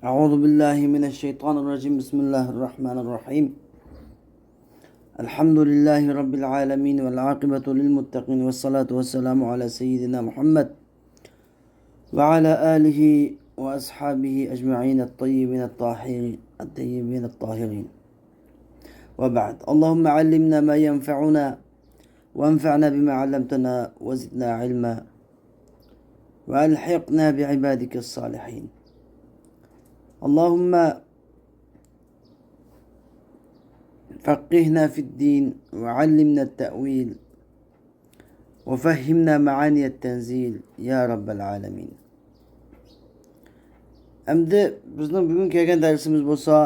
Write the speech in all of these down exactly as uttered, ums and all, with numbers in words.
أعوذ بالله من الشيطان الرجيم. بسم الله الرحمن الرحيم. الحمد لله رب العالمين، والعاقبة للمتقين، والصلاة والسلام على سيدنا محمد وعلى آله وأصحابه أجمعين الطيبين الطاهرين، الطيبين الطاهرين. وبعد، اللهم علمنا ما ينفعنا، وانفعنا بما علمتنا، وزدنا علما، وألحقنا بعبادك الصالحين. اللهم فقهنا في الدين، وعلمنا التأويل، وفهمنا معاني التنزيل، يا رب العالمين. ئەمدى بىزنىڭ بۈگۈن كەلگەن دەرسىمىز بولسا،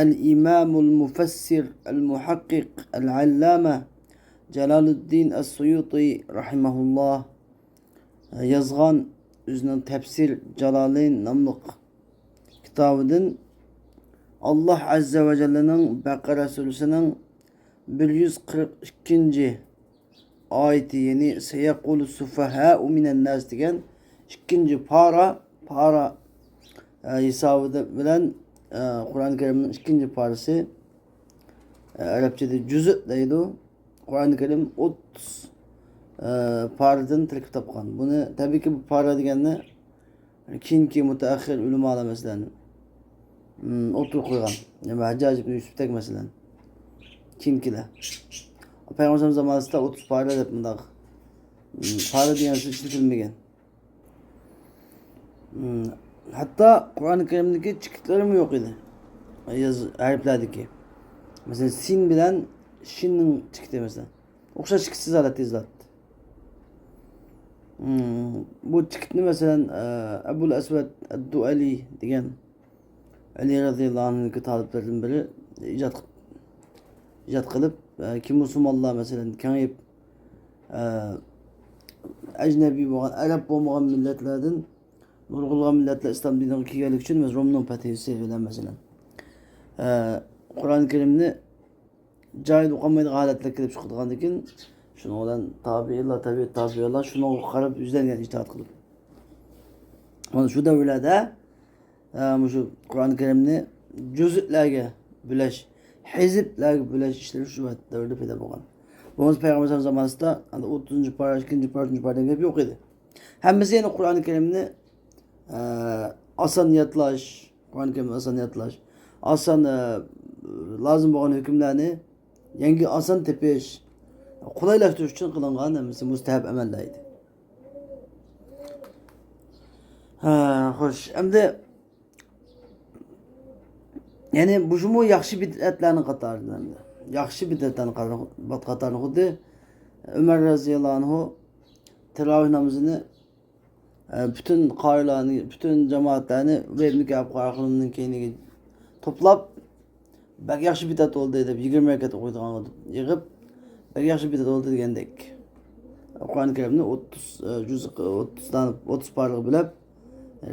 الإمام المفسر المحقق العلامة جلال الدين السيوطي رحمه الله يازغان ئۆزىنىڭ تەپسىر جالالەين ناملىق كىتابىدىن، ئاللاھ ئەززە ۋە جەللىنىڭ بەقەرە سۈرىسىنىڭ بىر يۈز قىرىق ئىككىنچى ئايىتى، يەنى سەيەقۇلۇ سۇفەھائۇ مىنەن ناس دېگەن ئىككىنچى پارا، پارا، ئە، ھېسابى بىلەن، ئە، قۇرئان كەرىمنىڭ ئىككىنچى پارىسى، ئە، ئەرەبچىدە جۈزء دەيدۇ. قۇرئان كەرىم ئوتتۇز، ئە، پارىدىن تەركىب تاپقان. بۇنى، تەبىئىيكى، بۇ پارا دېگەننى كېيىنكى مۇتەئەخخىر ئۆلىمالار، مەسىلەن، ئوتتۇرىغا قويغان. نېمە، ھەججاج ئىبن يۈسۈپتەك، مەسىلەن. كېيىنكىلەر. پەيغەمبەر زامانىسىدا ئوتتۇز پارە دەپ مۇنداق، پارە دېگەن سۆز ئىشلىتىلمىگەن. ھەتتا قۇرئان كەرىمدىكى چېكىتلىرىمۇ يوق ئىدى. ياز-، ھەرپلەردىكى. مەسىلەن، سىن بىلەن شىننىڭ چېكىتى، مەسىلەن. ئوخشاش چېكىتسىز ھالەتتە يېزىلاتتى. مم، بۇ چېكىتنى، مەسىلەن، ئە، ئەبۇل ئەسۋەد ئەددۇئەلى دېگەن ئەلى رەزىياللاھۇ ئەنھۇنىڭكى تالىپلىرىدىن بىرى ئىجاد قىپ-، ئىجاد قىلىپ، ئە، كېيىن مۇسۇلمانلار، مەسىلەن، كېڭىيىپ، ئە، ئەجنەبىي بولغان، ئەرەب بولمىغان مىللەتلەردىن نۇرغۇنلىغان مىللەتلەر ئىسلام دىنىغا كىرگەنلىكى ئۈچۈن، مەسىلەن، رومنىڭ پەتھىسى بىلەن، مەسىلەن، ئە، قۇرئان كەرىمنى جايىدا ئوقۇلمايدىغان ھالەتلەر كېلىپ چىقىدىغاندىكىن، شۇنىڭ بىلەن تابىئىنلار، تەبىئىي تابىئىنلار شۇنىڭغا قاراپ يۈزلەنگەن ئىجتىھات قىلىپ. مانا شۇ دەۋرلەردە، ئە، مۇشۇ قۇرئان كەرىمنى جۈزئلەرگە بۆلەش، ھىزىپلەرگە بۆلەش ئىشلىرى شۇ دەۋردە پەيدا بولغان. بولمىسا پەيغەمبەر زامانىسىدا ئوتتۇزىنچى پارا، ئىككىنچى پارا، ئۈچىنچى پارا دېگەن گەپ يوق ئىدى. ھەممىسى يەنە قۇرئان كەرىمنى، ئە، ئاسان يادلاش، قۇرئان كەرىمنى ئاسان يادلاش، ئاسان، ئە، لازىم بولغان ھۆكۈملەرنى يەڭگىل ئاسان تېپىش، قولايلاشتۇرۇش ئۈچۈن قىلىنغان ھەممىسى مۇستەھەب ئەمەللەر ئىدى. ھە، خوش، ئەمدى، يەنى، بۇشۇمۇ ياخشى بىدئەتلەرنىڭ قاتارىدىن ئەمدى. ياخشى بىدئەتلەرنىڭ قاتارىدىن، قاتارىدىن خۇددى ئۆمەر رەزىياللاھۇ ئەنھۇ تىراۋىھ نامىزىنى ئە، پۈتۈن قارىلارنى، پۈتۈن جامائەتلەرنى ئۇبەي ئىبن كەئب قارا خانىمنىڭ كەينىگە توپلاپ، «بەك ياخشى بىدئەت بولدى» دەپ، يىگىرمە رەكەت ئوقۇيدىغانغا يىغىپ، «بەك ياخشى بىدئەت بولدى» دېگەندەك. قۇرئان كەرىمنى ئوتتۇز، ئە، جۈز، ئوتتۇز دانە، ئوتتۇز پارىغا بۆلۈپ،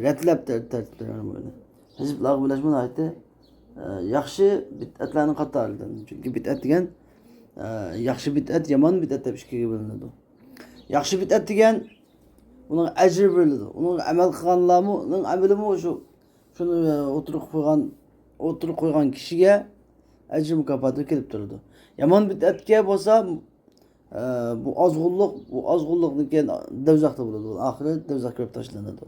رەتلەپ تەر-، تەرتىپلەپ بۇنى. ھىزىپلارغا بۆلۈشمۇ ناھايىتى، ئە، ياخشى بىدئەتلەرنىڭ قاتارىدىن. چۈنكى بىدئەت دېگەن، ئە، ياخشى بىدئەت، يامان بىدئەت دەپ ئىككىگە بۆلۈنىدۇ. ياخشى بىدئەت دېگەن ئۇنىڭ ئەجرى بېرىلىدۇ. ئۇنىڭغا ئەمەل قىلغانلارمۇ، ئۇنىڭ ئەمىلىمۇ شۇ، شۇنى ئوتتۇرىغا قويغان، ئوتتۇرىغا قويغان كىشىگە ئەجرى مۇكاپاتى كېلىپ تۇرىدۇ. يامان بىدئەتكە بولسا، ئە، بۇ ئازغۇنلۇق، بۇ ئازغۇنلۇقتىن كېيىن دوزاختا بولىدۇ. ئاخىرى دوزاخ كۆرۈپ تاشلىنىدۇ.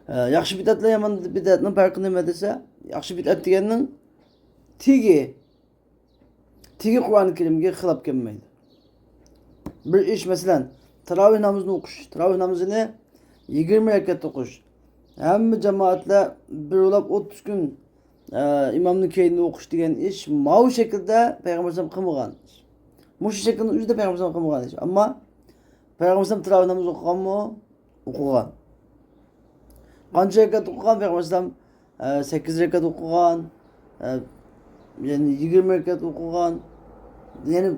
ئە، ياخشى بىدئەت بىلەن يامان بىدئەتنىڭ پەرقى نېمە دېسە، ياخشى بىدئەت دېگەننىڭ تېگى، تېگى قۇرئان كەرىمگە خىلاپ كەلمەيدۇ. بىر ئىش، مەسىلەن، تاراۋىھ نامىزىنى ئوقۇش، تاراۋىھ نامىزىنى يىگىرمە رەكەت ئوقۇش، ھەممە جامائەتلەر بىر بولاپ ئوتتۇز كۈن، ئە، ئىمامنىڭ كەينىدە ئوقۇش دېگەن ئىش ماۋۇ شەكىلدە پەيغەمبەر ئەلەيھىسسالام قىلمىغان ئىش. مۇشۇ شەكىلنىڭ ئۆزىدە پەيغەمبەر ئەلەيھىسسالام قىلمىغان ئىش. ئەمما پەيغەمبەر ئەلەيھىسسالام تاراۋىھ نامىزى ئوقۇغانمۇ؟ ئوقۇغان. قانچە رەكەت ئوقۇغان پەيغەمبەر ئەلەيھىسسالام؟ ئە، سەككىز رەكەت ئوقۇغان، ئە، يەنى يىگىرمە رەكەت ئوقۇغان، يەنى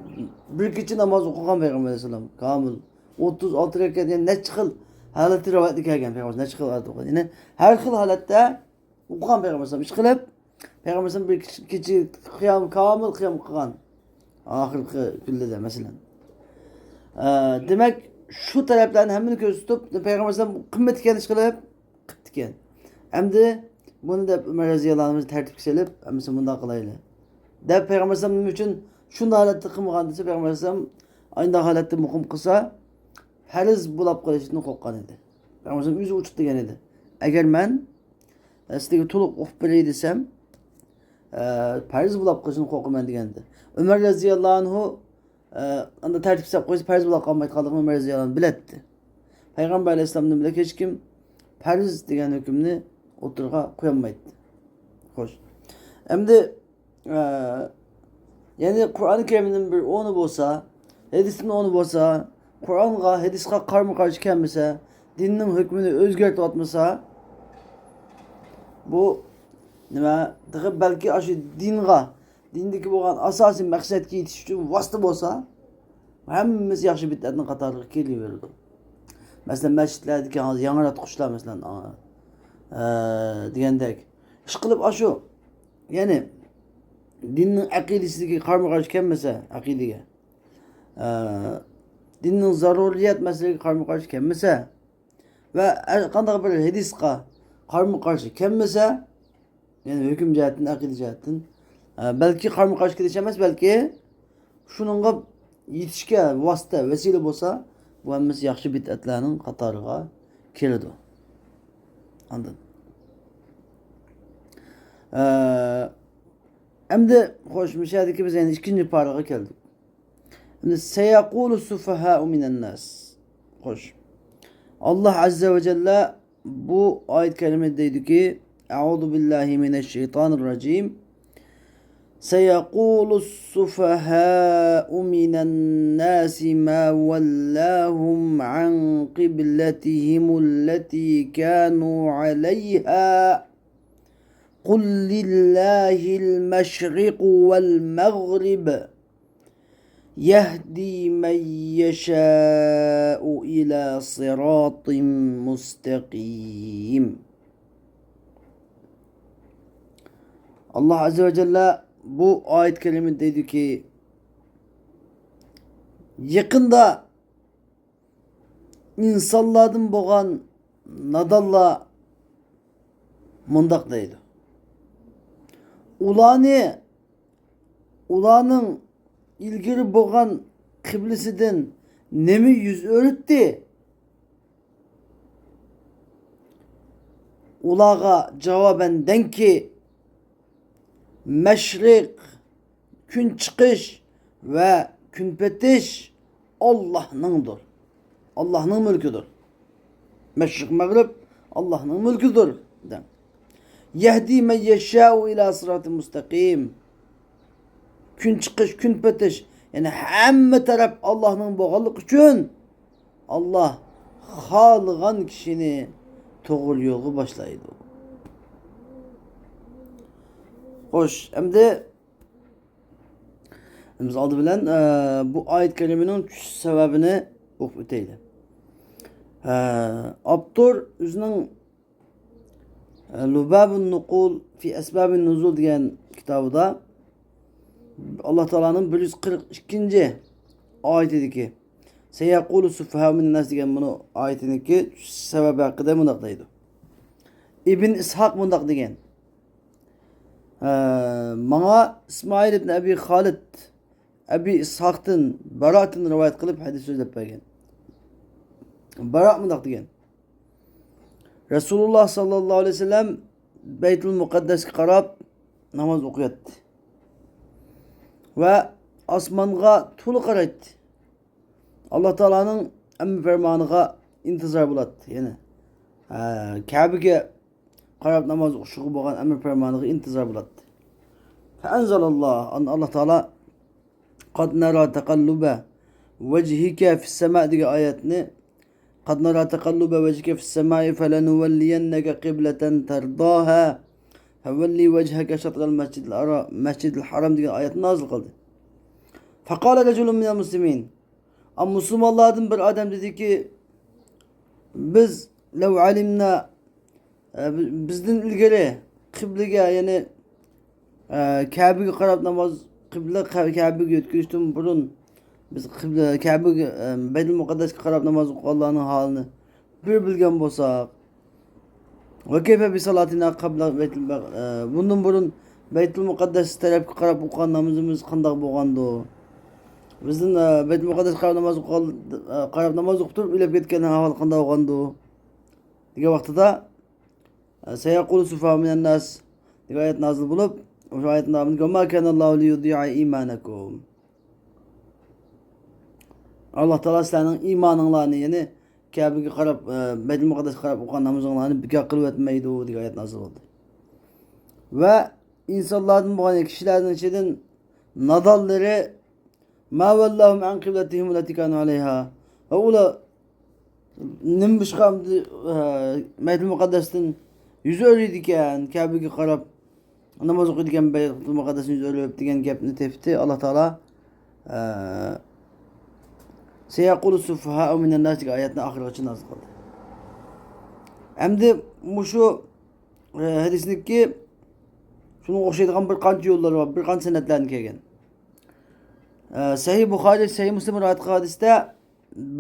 بىر كېچە ناماز ئوقۇغان پەيغەمبەر ئەلەيھىسسالام كامىل. ئوتتۇز ئالتە رەكەت، يەنى نەچچە خىل ھالەتتە رىۋايەتتە كەلگەن پەيغەمبەر، نەچچە خىل ھالەتتە ئوقۇغان. يەنى ھەر خىل ھالەتتە ئوقۇغان پەيغەمبەر ئەلەيھىسسالام. ئىشقىلىپ، پەيغەمبەر ئەلەيھىسسالام بىر كېچە، كېچە قىيام، كامىل قىيام قىلغان. ئاخىرقى كۈنلىرىدە، مەسىلەن. ئە، دېمەك، شۇ تەرەپلەرنى ھەممىنى كۆرسىتىپ، پەيغەمبەر ئەلەيھىسسالام قىممەت ئىكەن، ئىشقىلىپ، قىپتىكەن. ئەمدى بۇنى دەپ ئۆمەر رەزىياللاھۇ ئەنھۇ تەرتىپكە سېلىپ، ئەمىسە مۇنداق قىلايلى دەپ، پەيغەمبەر ئەلەيھىسسالام نېمە ئۈچۈن شۇنداق ھالەتتە قىلمىغان دېسە، پەيغەمبەر ئەلەيھىسسالام ئانداق ھالەتتە مۇقىم قىلسا، پەرز بولاپ قېلىشىدىن قورققان ئىدى. پەيغەمبەر ئەلەيھىسسالام ئۆزى ئوچۇق دېگەن ئىدى، ئەگەر مەن سىلەرگە تولۇق ئۇقۇپ بېرەي دېسەم، ئە، پەرز بولاپ قېلىشىدىن قورقىمەن دېگەنىدى. ئۆمەر رەزىياللاھۇ ئەنھۇ ئە، ئاندا تەرتىپ سەپ قويسا پەرز بولا قالمايدىغانلىقىنى ئۆمەر رەزىياللاھۇ ئەنھۇ بىلەتتى. پەيغەمبەر ئەلەيھىسسالامدىن بۆلەك ھېچكىم پەرز دېگەن ھۆكۈمنى ئوتتۇرىغا قويالمايتتى. خوش. ئەمدى، ئە، يەنى قۇرئان كەرىمدىن بىر ئورنى بولسا، ھەدىستىن ئورنى بولسا، قۇرئانغا، ھەدىسقا قارىمۇ قارشى كەلمىسە، دىننىڭ ھۆكمىنى ئۆزگەرتىۋاتمىسا، بۇ نېمە، تېخى بەلكى ئاشۇ دىنغا دىندىكى بولغان ئاساسىي مەقسەتكە يېتىش ئۈچۈن ۋاسىتە بولسا، ھەممىسى ياخشى بىدئەتنىڭ قاتارىغا كېلىۋېرىدۇ. مەسىلەن، مەسچىتلەردىكى ھازىر ياڭراتقۇچلار، مەسىلەن، ئا، ئە، دېگەندەك. ئىشقىلىپ ئاشۇ، يەنى دىننىڭ ئەقىدىسىدىكى قارىمۇ قارشى كەلمىسە، ئەقىدىگە، ئە، دىننىڭ زەرۇرىيەت مەسىلىگە قارىمۇ قارشى كەلمىسە ۋە ھەر قانداق بىر ھەدىسقا قارىمۇ قارشى كەلمىسە، يەنى ھۆكۈم جەھەتتىن، ئەقىدە جەھەتتىن، ئە، بەلكى قارىمۇ قارشى كېلىش ئەمەس، بەلكى شۇنىڭغا يېتىشكە ۋاسىتە، ۋەسىلە بولسا، بۇ ھەممىسى ياخشى بىدئەتلەرنىڭ قاتارىغا كىرىدۇ. ئاندىن، ئە، ئەمدى، خوش، مۇشۇ يەردىكى بىز يەنە ئىككىنچى پارىغا كەلدۇق. ئەمدى، سەيەقۇلۇ سۇفەھائۇ مىنەن ناس. خوش. ئاللاھ ئەززە ۋە جەللە بۇ ئايەت كەرىمىدە دەيدۇكى، أعوذ بالله من الشيطان الرجيم. سيقول السفهاء من الناس ما ولاهم عن قبلتهم التي كانوا عليها قل لله المشرق والمغرب يهدي من يشاء إلى صراط مستقيم. ئاللاھ ئەززە ۋە جەللە بۇ ئايەت كەرىمىدە دەيدۇكى، يېقىندا ئىنسانلاردىن بولغان نادانلار مۇنداق دەيدۇ. ئۇلارنى، ئۇلارنىڭ ئىلگىرى بولغان قىبلىسىدىن نېمە يۈز ئۆرۈتتى؟ ئۇلارغا جاۋابەن دەڭكى، مەشرىق، كۈن چىقىش ۋە كۈن پېتىش ئاللاھنىڭدۇر. ئاللاھنىڭ مۈلكىدۇر. مەشرىق، مەغرىب ئاللاھنىڭ مۈلكىدۇر دەڭ. يەھدى مەن يەشائۇ ئىلە سىراتىن مۇستەقىم. كۈن چىقىش، كۈن پېتىش، يەنى ھەممە تەرەپ ئاللاھنىڭ بولغانلىقى ئۈچۈن، ئاللاھ خالىغان كىشىنى توغرا يولغا باشلايدۇ. خوش، ئەمدى بىز ئالدى بىلەن، ئە، بۇ ئايەت كەرىمىنىڭ چۈشۈش سەۋەبىنى ئوقۇپ ئۆتەيلى. ئە، ئاپتور ئۆزىنىڭ، ئە، لۇبابۇن نۇقۇل فى ئەسبابىن نۇزۇل دېگەن كىتابىدا ئاللاھ تائالانىڭ بىر يۈز قىرىق ئىككىنچى ئايىتىدىكى سەيەقۇلۇ سۇفەھاءۇ مىنەن ناس دېگەن بۇنى ئايىتىنىڭكى چۈشۈش سەۋەبى ھەققىدە مۇنداق دەيدۇ. ئىبن ئىسھاق مۇنداق دېگەن. ئە، ماڭا ئىسمائىل ئىبن ئەبى خالىد ئەبى ئىسھاقتىن، باراءتىن رىۋايەت قىلىپ ھەدىس سۆزلەپ بەرگەن. باراء مۇنداق دېگەن. رەسۇلۇللاھ ساللاللاھۇ ئەلەيھى ۋەسەللەم بەيتۇل مۇقەددەسكە قاراپ ناماز ئوقۇياتتى ۋە ئاسمانغا تولا قارايتتى. ئاللاھ تائالانىڭ ئەمر پەرمانىغا ئىنتىزار بولاتتى. يەنى، ئە، كەبىگە قاراپ ناماز ئوقۇشىغا بولغان ئەمر پەرمانىغا ئىنتىزار بولاتتى. فەئەنزەلاللاھ، ئاندىن ئاللاھ تائالا قەد نەرا تەقەللۇبە ۋەجھىكە فىسسەما دېگەن ئايەتنى، قەد نەرا تەقەللۇبە ۋەجھىكە فىسسەمائى فەلەنۇۋەللىيەننەكە قىبلەتەن تەرداھا فەۋەللى ۋەجھەكە شەترەل مەسجىدىل ھارا-، مەسجىدىل ھارام دېگەن ئايەتنى نازىل قىلدى. فەقالە رەجۇلۇن مىنەل مۇسلىمىن. ئا، مۇسۇلمانلاردىن بىر ئادەم دېدىكى، بىز لەۋ ئەلىمنا، ئە، بىزدىن ئىلگىرى قىبلىگە، يەنى، ئە، كەبىگە قاراپ ناماز، قىبلە، كەبىگە يۆتكىلىشتىن بۇرۇن بىز قىبلە، كەبىگە، ئە، بەيتۇل مۇقەددەسكە قاراپ ناماز ئوقۇغانلارنىڭ ھالىنى بىر بىلگەن بولساق، وكيف بصلاتنا قبل بيت المق-، ئە، بۇندىن بۇرۇن بەيتۇل مۇقەددەس تەرەپكە قاراپ ئوقۇغان نامىزىمىز قانداق بولغاندۇ؟ بىزدىن، ئە، بەيتۇل مۇقەددەسكە قاراپ ناماز ئوقۇغان، ئە، قاراپ ناماز ئوقۇپ تۇرۇپ ئۆلۈپ كەتكەن ئەھۋال قانداق بولغاندۇ؟ دېگەن ۋاقتىدا، ئە، سيقول السفهاء من الناس دېگەن ئايەت نازىل بولۇپ، شۇ ئايەتنىڭ داۋامىدا، وما كان الله ليضيع إيمانكم. ئاللا تائالا سىلەرنىڭ ئىمانىڭلارنى، يەنى كەبىگە قاراپ، ئە، بەيتۇل مۇقەددەسكە قاراپ ئوقۇغان نامىزىڭلارنى بىكار قىلىۋەتمەيدۇ دېگەن ئايەت نازىل بولدى. ۋە ئىنسانلاردىن بولغان، كىشىلەرنىڭ ئىچىدىن نادانلىرى، ما ولهم عن قبلتهم التي كانوا عليها. ۋە ئۇلار نېمە ئىشقا، ئە، بەيتۇل مۇقەددەستىن يۈز ئۆرۈيدىكەن، كەبىگە قاراپ ناماز ئوقۇيدىكەن، بەيتۇل مۇقەددەستىن يۈز ئۆرۈپ دېگەن گەپنى تېپىپتۇ. ئاللا تائالا، ئە، سيقول السفهاء من الناس دېگەن ئايەتنى ئاخىرغىچە نازىل قىلدى. ئەمدى مۇشۇ، ئە، ھەدىسنىڭكى شۇنىڭغا ئوخشايدىغان بىر قانچە يوللىرى بار، بىر قانچە سەنەدلەردىن كەلگەن. ئە، سەھىھ بۇخارى، سەھىھ مۇسلىم رىۋايەت قىلغان ھەدىستە،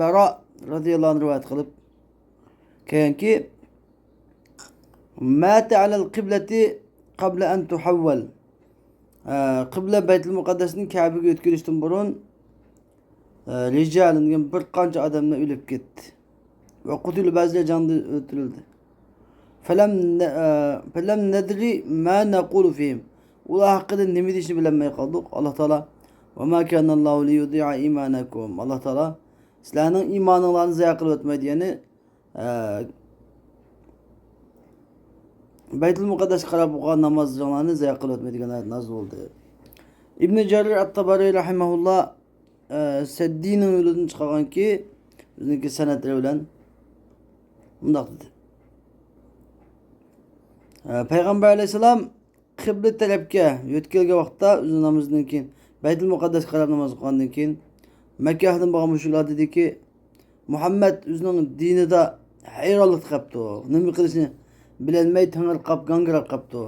بەرا رەزىياللاھۇ ئەنھۇ رىۋايەت قىلىپ كەلگەنكى، مات على القبلة قبل أن تحول. ئە، قىبلە بەيتۇل مۇقەددەسنى كەبىگە يۆتكىلىشتىن بۇرۇن، ئە، رىجال دېگەن بىر قانچە ئادەملەر ئۆلۈپ كەتتى. ۋە قۇتىلۇ، بەزىلەر جەڭدە ئۆلتۈرۈلدى. فلم ن-، ئە، فلم ندري ما نقول فيهم. ئۇلار ھەققىدە نېمە دېيىشنى بىلەلمەي قالدۇق. ئاللا تائالا، وما كان الله ليضيع إيمانكم. ئاللا تائالا سىلەرنىڭ ئىمانىڭلارنى زايە قىلىۋەتمەيدۇ. يەنى، ئە، بەيتۇل مۇقەددەسكە قاراپ ئوقۇغان نامازلىرىڭلارنى زايە قىلىۋەتمەيدۇ دېگەن ئايەت نازىل بولدى. ئىبنى جەرىر ئەت-تەبەرى رەھىمەھۇللا، ئە، سەددىنىڭ يولىدىن چىقارغانكى، ئۆزىنىڭكى سەنەدلىرى بىلەن مۇنداق دېدى. ئە، پەيغەمبەر ئەلەيھىسسالام قىبلە تەرەپكە يۆتكەلگەن ۋاقىتتا، ئۆزى نامىزىدىن كېيىن، بەيتۇل مۇقەددەسكە قاراپ ناماز ئوقۇغاندىن كېيىن، مەككە ئەھلىدىن بولغان مۇشرىكلار دېدىكى، مۇھەممەد ئۆزىنىڭ دىنىدا ھەيرانلىق قاپتۇ، نېمە قىلىشنى بىلەلمەي تېڭىرقاپ، گاڭگىراپ قاپتۇ.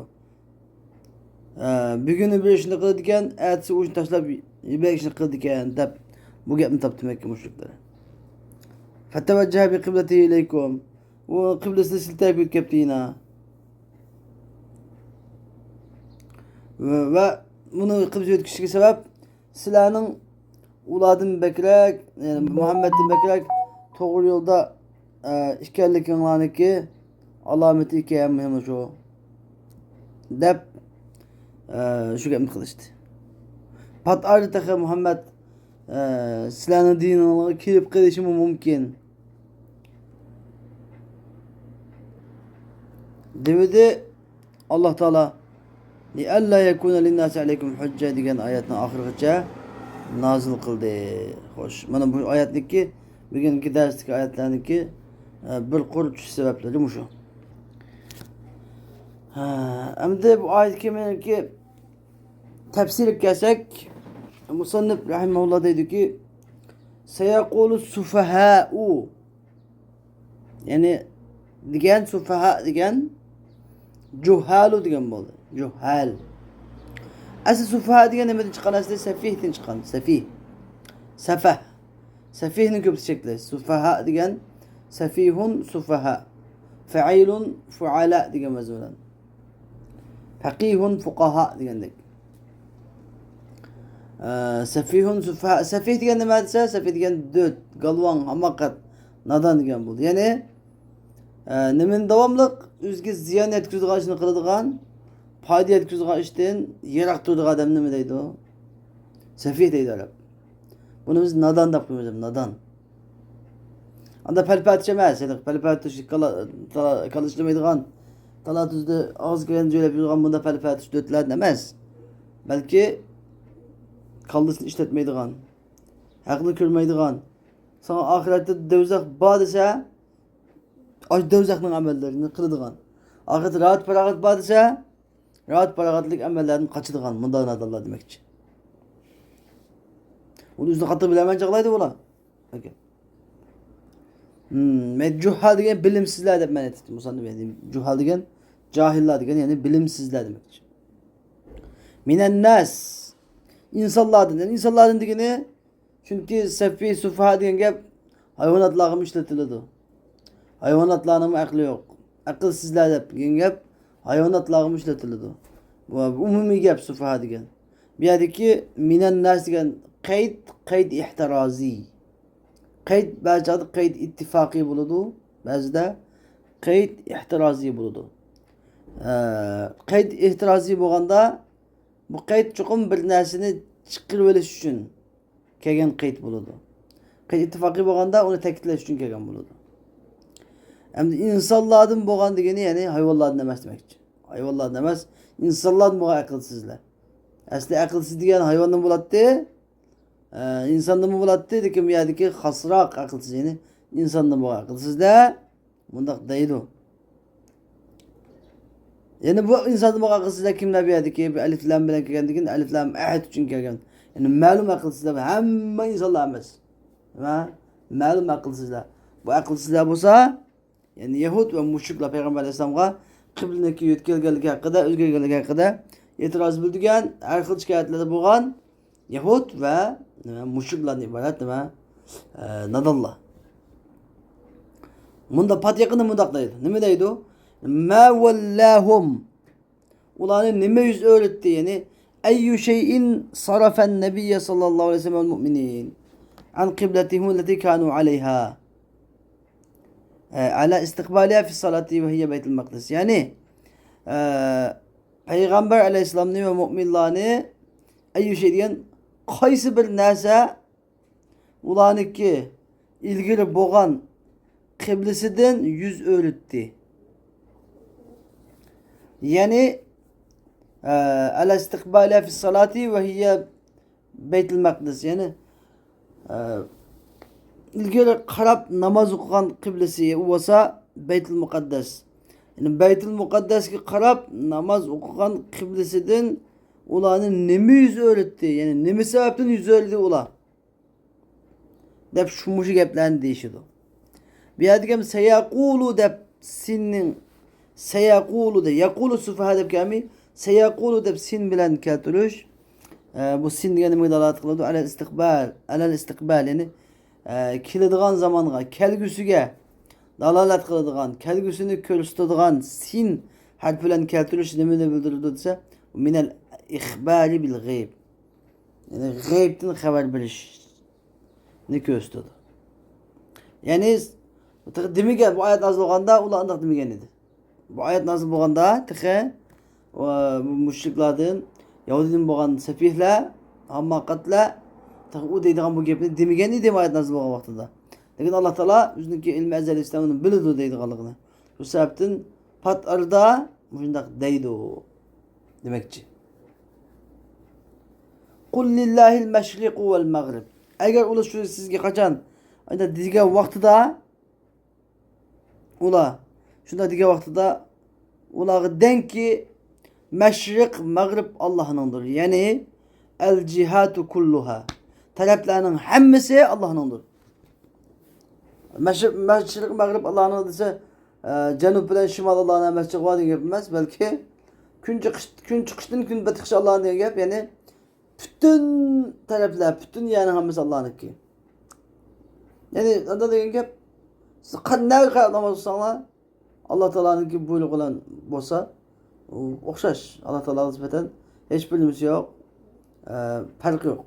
ئە، بۈگۈنى بىر ئىشنى قىلىدىكەن، ئەتىسى ئۇ ئىشنى تاشلاپ، بىر ئىشنى قىلىدىكەن، دەپ بۇ گەپنى تاپتى مەككە مۇشرىكلىرى. فتوجه بقبلته إليكم. ئۇ قىبلىسىنى سىلتەپ يۆتكەپتۇ يەنە. ۋە، ۋە بۇنىڭ قىبلىسىگە يۆتكىشىگە سەۋەب، سىلەرنىڭ ئۇلاردىن بەكرەك، يەنى مۇھەممەدتىن بەكرەك توغرا يولدا، ئە، ئىكەنلىكىڭلارنىڭكى ئالامىتى ئىكەن، مۇھىمى شۇ، دەپ، ئە، شۇ گەپنى قىلىشتى. پات ئارىدا تېخى مۇھەممەد، ئە، سىلەرنىڭ دىنىڭلارغا كىرىپ قېلىشىمۇ مۇمكىن، دېۋىدى. ئاللا تائالا، لئلا يكون للناس عليكم حجة دېگەن ئايەتنىڭ ئاخىرىغىچە نازىل قىلدى. خوش، مانا بۇ ئايەتنىڭكى، بۈگۈنكى دەرستىكى ئايەتلەرنىڭكى، ئە، بىر قۇر چۈشۈش سەۋەبلىرى مۇشۇ. ھە، ئەمدى بۇ ئايەت كەرىمىنىڭكى تەپسىرىگە كەلسەك، مۇسەننىپ رەھىمەھۇللا دەيدۇكى، سەيەقۇلۇ سۇفەھائۇ. يەنى دېگەن، سۇفەھا دېگەن جۇھھالۇ دېگەن بولدى. جۇھھال. ئەسلى سۇفەھا دېگەن نېمىدىن چىققان؟ ئەسلى سەفىھتىن چىققان. سەفىھ. سەفەھ. سەفىھنىڭ كۆپلىسى شەكلى. سۇفەھا دېگەن سەفىھۇن سۇفەھا. فەئىلۇن فۇئەلا دېگەن ۋەزىن بىلەن. فەقىھۇن فۇقاھا دېگەندەك. ئە، سەفىھۇن سۇفەھا. سەفىھ دېگەن نېمە دېسە، سەفىھ دېگەن دۆت، گالۋاڭ، ھاماقەت، نادان دېگەن بولدى. يەنى، ئە، نېمىنى داۋاملىق ئۆزىگە زىيان يەتكۈزىدىغان ئىشنى قىلىدىغان، پايدا يەتكۈزىدىغان ئىشتىن يىراق تۇرىدىغان ئادەمنى نېمە دەيدۇ؟ سەفىھ دەيدۇ ئەرەب. بۇنى بىز نادان دەپ قويىمىز، نادان. ئاندا پەلپەتىش ئەمەس، يەنى پەلپەتىش كالا، تالا-، كالا ئىشلىمەيدىغان، تالا-تۈزدە ئاغزى كىرگەن سۆزلەپ يۈرىدىغان بۇنداق پەلپەتىش دۆتلەردىن ئەمەس. بەلكى كاللىسىنى ئىشلەتمەيدىغان، ھەقنى كۆرمەيدىغان، ساڭا ئاخىرەتتە دوزاخ بار دېسە، ئاشۇ دوزاخنىڭ ئەمەللىرىنى قىلىدىغان. ئاخىرەتتە راھەت پاراغەت بار دېسە، راھەت پاراغەتلىك ئەمەللەردىن قاچىدىغان، مۇنداق نادانلار دېمەكچى. ئۇنى ئۆزىنى قاتتىق بىلەلمەي چاغلايدۇ بۇلار. ئاكا. ھىم، مەن جۇھھال دېگەن بىلىمسىزلەر دەپ مەنە ئېيتتىم. مۇسەننىپ، يەنى جۇھھال دېگەن جاھىللار دېگەن، يەنى بىلىمسىزلەر دېمەكچى. مىنەنناس. ئىنسانلاردىن. يەنى ئىنسانلاردىن دېگىنى، چۈنكى سەفىھ، سۇفەھا دېگەن گەپ ھايۋاناتلارغىمۇ ئىشلىتىلىدۇ. ھايۋاناتلارنىڭمۇ ئەقلى يوق. ئەقىلسىزلەر دەپ دېگەن گەپ ھايۋاناتلارغىمۇ ئىشلىتىلىدۇ. بۇ ئومۇمىي گەپ سۇفەھا دېگەن. بۇ يەردىكى مىنەن ناس دېگەن قەيت، قەيت ئېھتىرازىي. قەيت بەزى چاغدا قەيت ئىتتىپاقىي بولىدۇ، بەزىدە قەيت ئېھتىرازىي بولىدۇ. ئە، قەيت ئېھتىرازىي بولغاندا، بۇ قەيت چوقۇم بىر نەرسىنى چىقىرىۋېلىش ئۈچۈن كەلگەن قەيت بولىدۇ. قەيت ئىتتىپاقىي بولغاندا ئۇنى تەكىتلەش ئۈچۈن كەلگەن بولىدۇ. ئەمدى ئىنسانلاردىن بولغان دېگىنى، يەنى ھايۋانلاردىن ئەمەس دېمەكچى. ھايۋانلاردىن ئەمەس، ئىنسانلاردىن بولغان ئەقىلسىزلەر. ئەسلى ئەقىلسىز دېگەن ھايۋاندىن بولاتتى، ئە، ئىنساندىنمۇ بولاتتى، لېكىن بۇ يەردىكى خاسراق ئەقىلسىز، يەنى ئىنساندىن بولغان ئەقىلسىزلەر مۇنداق دەيدۇ. يەنى بۇ ئىنساندىن بولغان ئەقىلسىزلەر كىملەر؟ بۇ يەردىكى بىر ئەلىف لام بىلەن كەلگەندىكىن، ئەلىف لام ئەھەد ئۈچۈن كەلگەن. يەنى مەلۇم ئەقىلسىزلەر، ھەممە ئىنسانلار ئەمەس. ھە؟ مەلۇم ئەقىلسىزلەر. بۇ ئەقىلسىزلەر بولسا، يەنى يەھۇد ۋە مۇشرىكلار پەيغەمبەر ئەلەيھىسسالامغا قىبلىنىڭكى يۆتكەلگەنلىكى ھەققىدە، ئۆزگەرگەنلىكى ھەققىدە ئېتىراز بىلدۈرگەن، ھەر خىل شىكايەتلەردە بولغان يەھۇد ۋە نېمە، مۇشرىكلاردىن ئىبارەت نېمە، ئە، نادانلار. مۇندا پات يېقىندا مۇنداق دەيدۇ. نېمە دەيدۇ؟ ما ۋەللاھۇم. ئۇلارنى نېمە يۈز ئۆرۈتتى؟ يەنى، أي شيء صرف النبي صلى الله عليه وسلم والمؤمنين عن قبلتهم التي كانوا عليها، ئە، على استقبالها في الصلاة وهي بيت المقدس. يەنى، ئە، پەيغەمبەر ئەلەيھىسسالامنى ۋە مۇئمىنلارنى، أي شيء دېگەن قايسى بىر نەرسە ئۇلارنىڭكى ئىلگىرى بولغان قىبلىسىدىن يۈز ئۆرۈتتى. يەنى، ئە، على استقبالها في الصلاة وهي بيت المقدس. يەنى، ئە، ئىلگىرى قاراپ ناماز ئوقۇغان قىبلىسى بولسا بەيتۇل مۇقەددەس. يەنى بەيتۇل مۇقەددەسكە قاراپ ناماز ئوقۇغان قىبلىسىدىن ئۇلارنى نېمە يۈز ئۆرۈتتى؟ يەنى نېمە سەۋەبتىن يۈز ئۆرۈدى ئۇلار؟ دەپ شۇ، مۇشۇ گەپلەرنى دېيىشىدۇ. بۇ يەردىكى ھەم سەيەقۇلۇ دەپ سىننىڭ، سەيەقۇلۇ دە، يەقۇلۇ سۇفەھا دەپ كەلمەي، سەيەقۇلۇ دەپ سىن بىلەن كەلتۈرۈش. ئە، بۇ سىن دېگەن نېمىگە دالالەت قىلىدۇ؟ ئەلەل ئىستىقبال، ئەلەل ئىستىقبال، يەنى، ئە، كېلىدىغان زامانغا، كەلگۈسىگە دالالەت قىلىدىغان، كەلگۈسىنى كۆرسىتىدىغان سىن ھەرپى بىلەن كەلتۈرۈش نېمىنى بىلدۈرىدۇ دېسە، مىنەل ئىخبارى بىل غەيب. يەنى غەيىبتىن خەۋەر بېرىشنى كۆرسىتىدۇ. يەنى تېخى دېمىگەن، بۇ ئايەت نازىل بولغاندا ئۇلار ئانداق دېمىگەن ئىدى. بۇ ئايەت نازىل بولغاندا تېخى، ئۇ، مۇشرىكلاردىن، يەھۇدىيدىن بولغان سەپىھلەر، ھاماقەتلەر تېخى ئۇ دەيدىغان بۇ گەپنى دېمىگەن ئىدى ئايەت نازىل بولغان ۋاقتىدا. لېكىن ئاللا تائالا ئۆزىنىڭكى ئىلمى ئەزەلىي ئىسلامنى بىلىدۇ دەيدىغانلىقىنى. شۇ سەۋەبتىن پات ئارىدا مۇشۇنداق دەيدۇ دېمەكچى. قل لله المشرق والمغرب. ئەگەر ئۇلار شۇ سىزگە قاچان ئانداق دېگەن ۋاقتىدا، ئۇلار شۇنداق دېگەن ۋاقتىدا ئۇلارغا دەڭكى، مەشرىق، مەغرىب ئاللانىڭدۇر. يەنى، ئەل جىھاتۇ كۇللۇھا، تەرەپلەرنىڭ ھەممىسى ئاللانىڭدۇر. مەشرىق، مەشرىق، مەغرىب ئاللانىڭ دېسە، ئە، جەنۇب بىلەن شىمال ئاللانىڭ ئەمەس، چىقىۋال دېگەن گەپ ئەمەس، بەلكى كۈن چىقىش، كۈن چىقىشتىن كۈن بېتىشقىچە ئاللانىڭ دېگەن گەپ، يەنى پۈتۈن تەرەپلەر، پۈتۈن يەرنىڭ ھەممىسى ئاللانىڭكى. يەنى ئاندا دېگەن گەپ، سىز قا-، نەگە قاراپ ناماز قىلساڭلار، ئاللا تائالانىڭكى بۇيرۇقى بىلەن بولسا، ئۇ ئوخشاش. ئاللا تائالاغا نىسبەتەن ھېچبىر نېمىسى يوق، ئە، پەرقى يوق.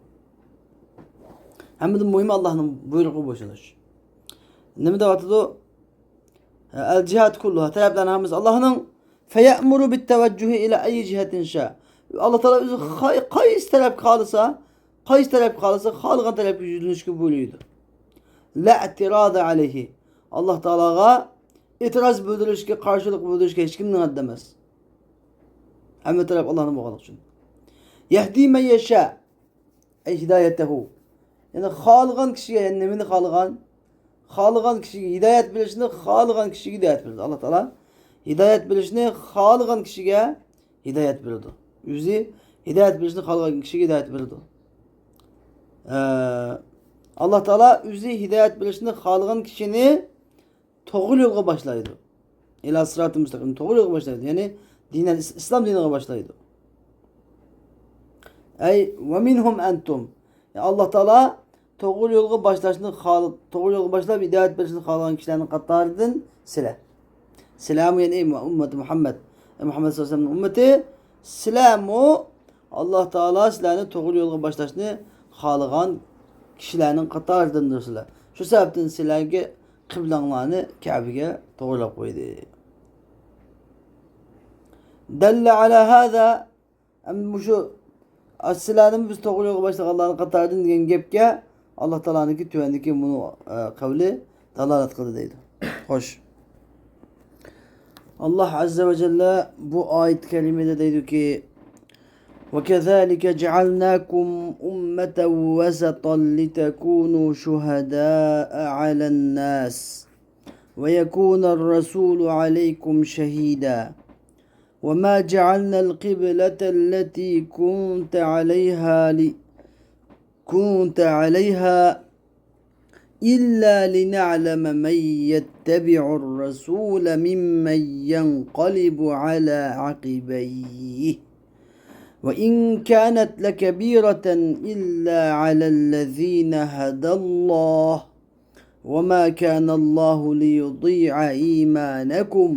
ھەممىدىن مۇھىمى ئاللانىڭ بۇيرۇقىغا بويسۇنۇش. نېمە دەۋاتىدۇ؟ ئەل جىھات كۇللۇھا، تەرەپلەرنىڭ ھەممىسى ئاللانىڭ. فيأمر بالتوجه إلى أي جهة شاء. ئاللا تائالا ئۆزى قاي-، قايسى تەرەپكە خالىسا، قايسى تەرەپكە خالىسا، خالىغان تەرەپكە يۈزلىنىشكە بۇيرۇيدۇ. لا اعتراض عليه. ئاللا تائالاغا ئېتىراز بىلدۈرۈشكە، قارشىلىق بىلدۈرۈشكە ھېچكىمنىڭ ھەددى ئەمەس. ھەممە تەرەپ ئاللانىڭ بولغانلىقى ئۈچۈن. يهدي من يشاء. ئەي ھىدايەتەھۇ. يەنى خالىغان كىشىگە، يەنى نېمىنى خالىغان؟ خالىغان كىشىگە ھىدايەت بېرىشنى، خالىغان كىشىگە ھىدايەت بېرىدۇ. ئاللا تائالا ھىدايەت بېرىشنى خالىغان كىشىگە ھىدايەت بېرىدۇ. ئۆزى ھىدايەت بېرىشنى خالىغان كىشىگە ھىدايەت بېرىدۇ. ئە، ئاللا تائالا ئۆزى ھىدايەت بېرىشنى خالىغان كىشىنى توغرا يولغا باشلايدۇ. ئىلا سىراتى مۇستەقىم، توغرا يولغا باشلايدۇ. يەنى دىنەل ئىس-، ئىسلام دىنىغا باشلايدۇ. ئەي، ۋە مىنھۇم ئەنتۇم. يا ئاللا تائالا توغرا يولغا باشلاشنى خال-، توغرا يولغا باشلاپ ھىدايەت بېرىشنى خالىغان كىشىلەرنىڭ قاتارىدىن سىلەر. سىلەرمۇ، يەنى ئۇممەت مۇھەممەد، مۇھەممەد سەللەللاھۇ ئەلەيھى ۋەسەللەمنىڭ ئۈممىتى، سىلەرمۇ ئاللاھ تائالا سىلەرنى توغرا يولغا باشلاشنى خالىغان كىشىلەرنىڭ قاتارىدىندۇرسىلەر. شۇ سەۋەبتىن سىلەرگە قىبلەڭلارنى كەبىگە توغرىلاپ قويدى. دل على هذا، ئەمدى مۇشۇ سىلەرنىمۇ بىز توغرا يولغا باشلىغانلارنىڭ قاتارىدىن دېگەن گەپكە ئاللاھ تائالانىڭكى تۆۋەندىكى مۇنۇ، ئە، قەۋلى دالالەت قىلدى دەيدۇ. خوش. ئاللاھ ئەززە ۋە جەللە بۇ ئايەت كەرىمىدە دەيدۇكى، وكذلك جعلناكم أمة وسطا لتكونوا شهداء على الناس ويكون الرسول عليكم شهيدا وما جعلنا القبلة التي كنت عليها ل... كنت عليها إلا لنعلم من يتبع الرسول ممن ينقلب على عقبيه وإن كانت لكبيرة إلا على الذين هدى الله وما كان الله ليضيع إيمانكم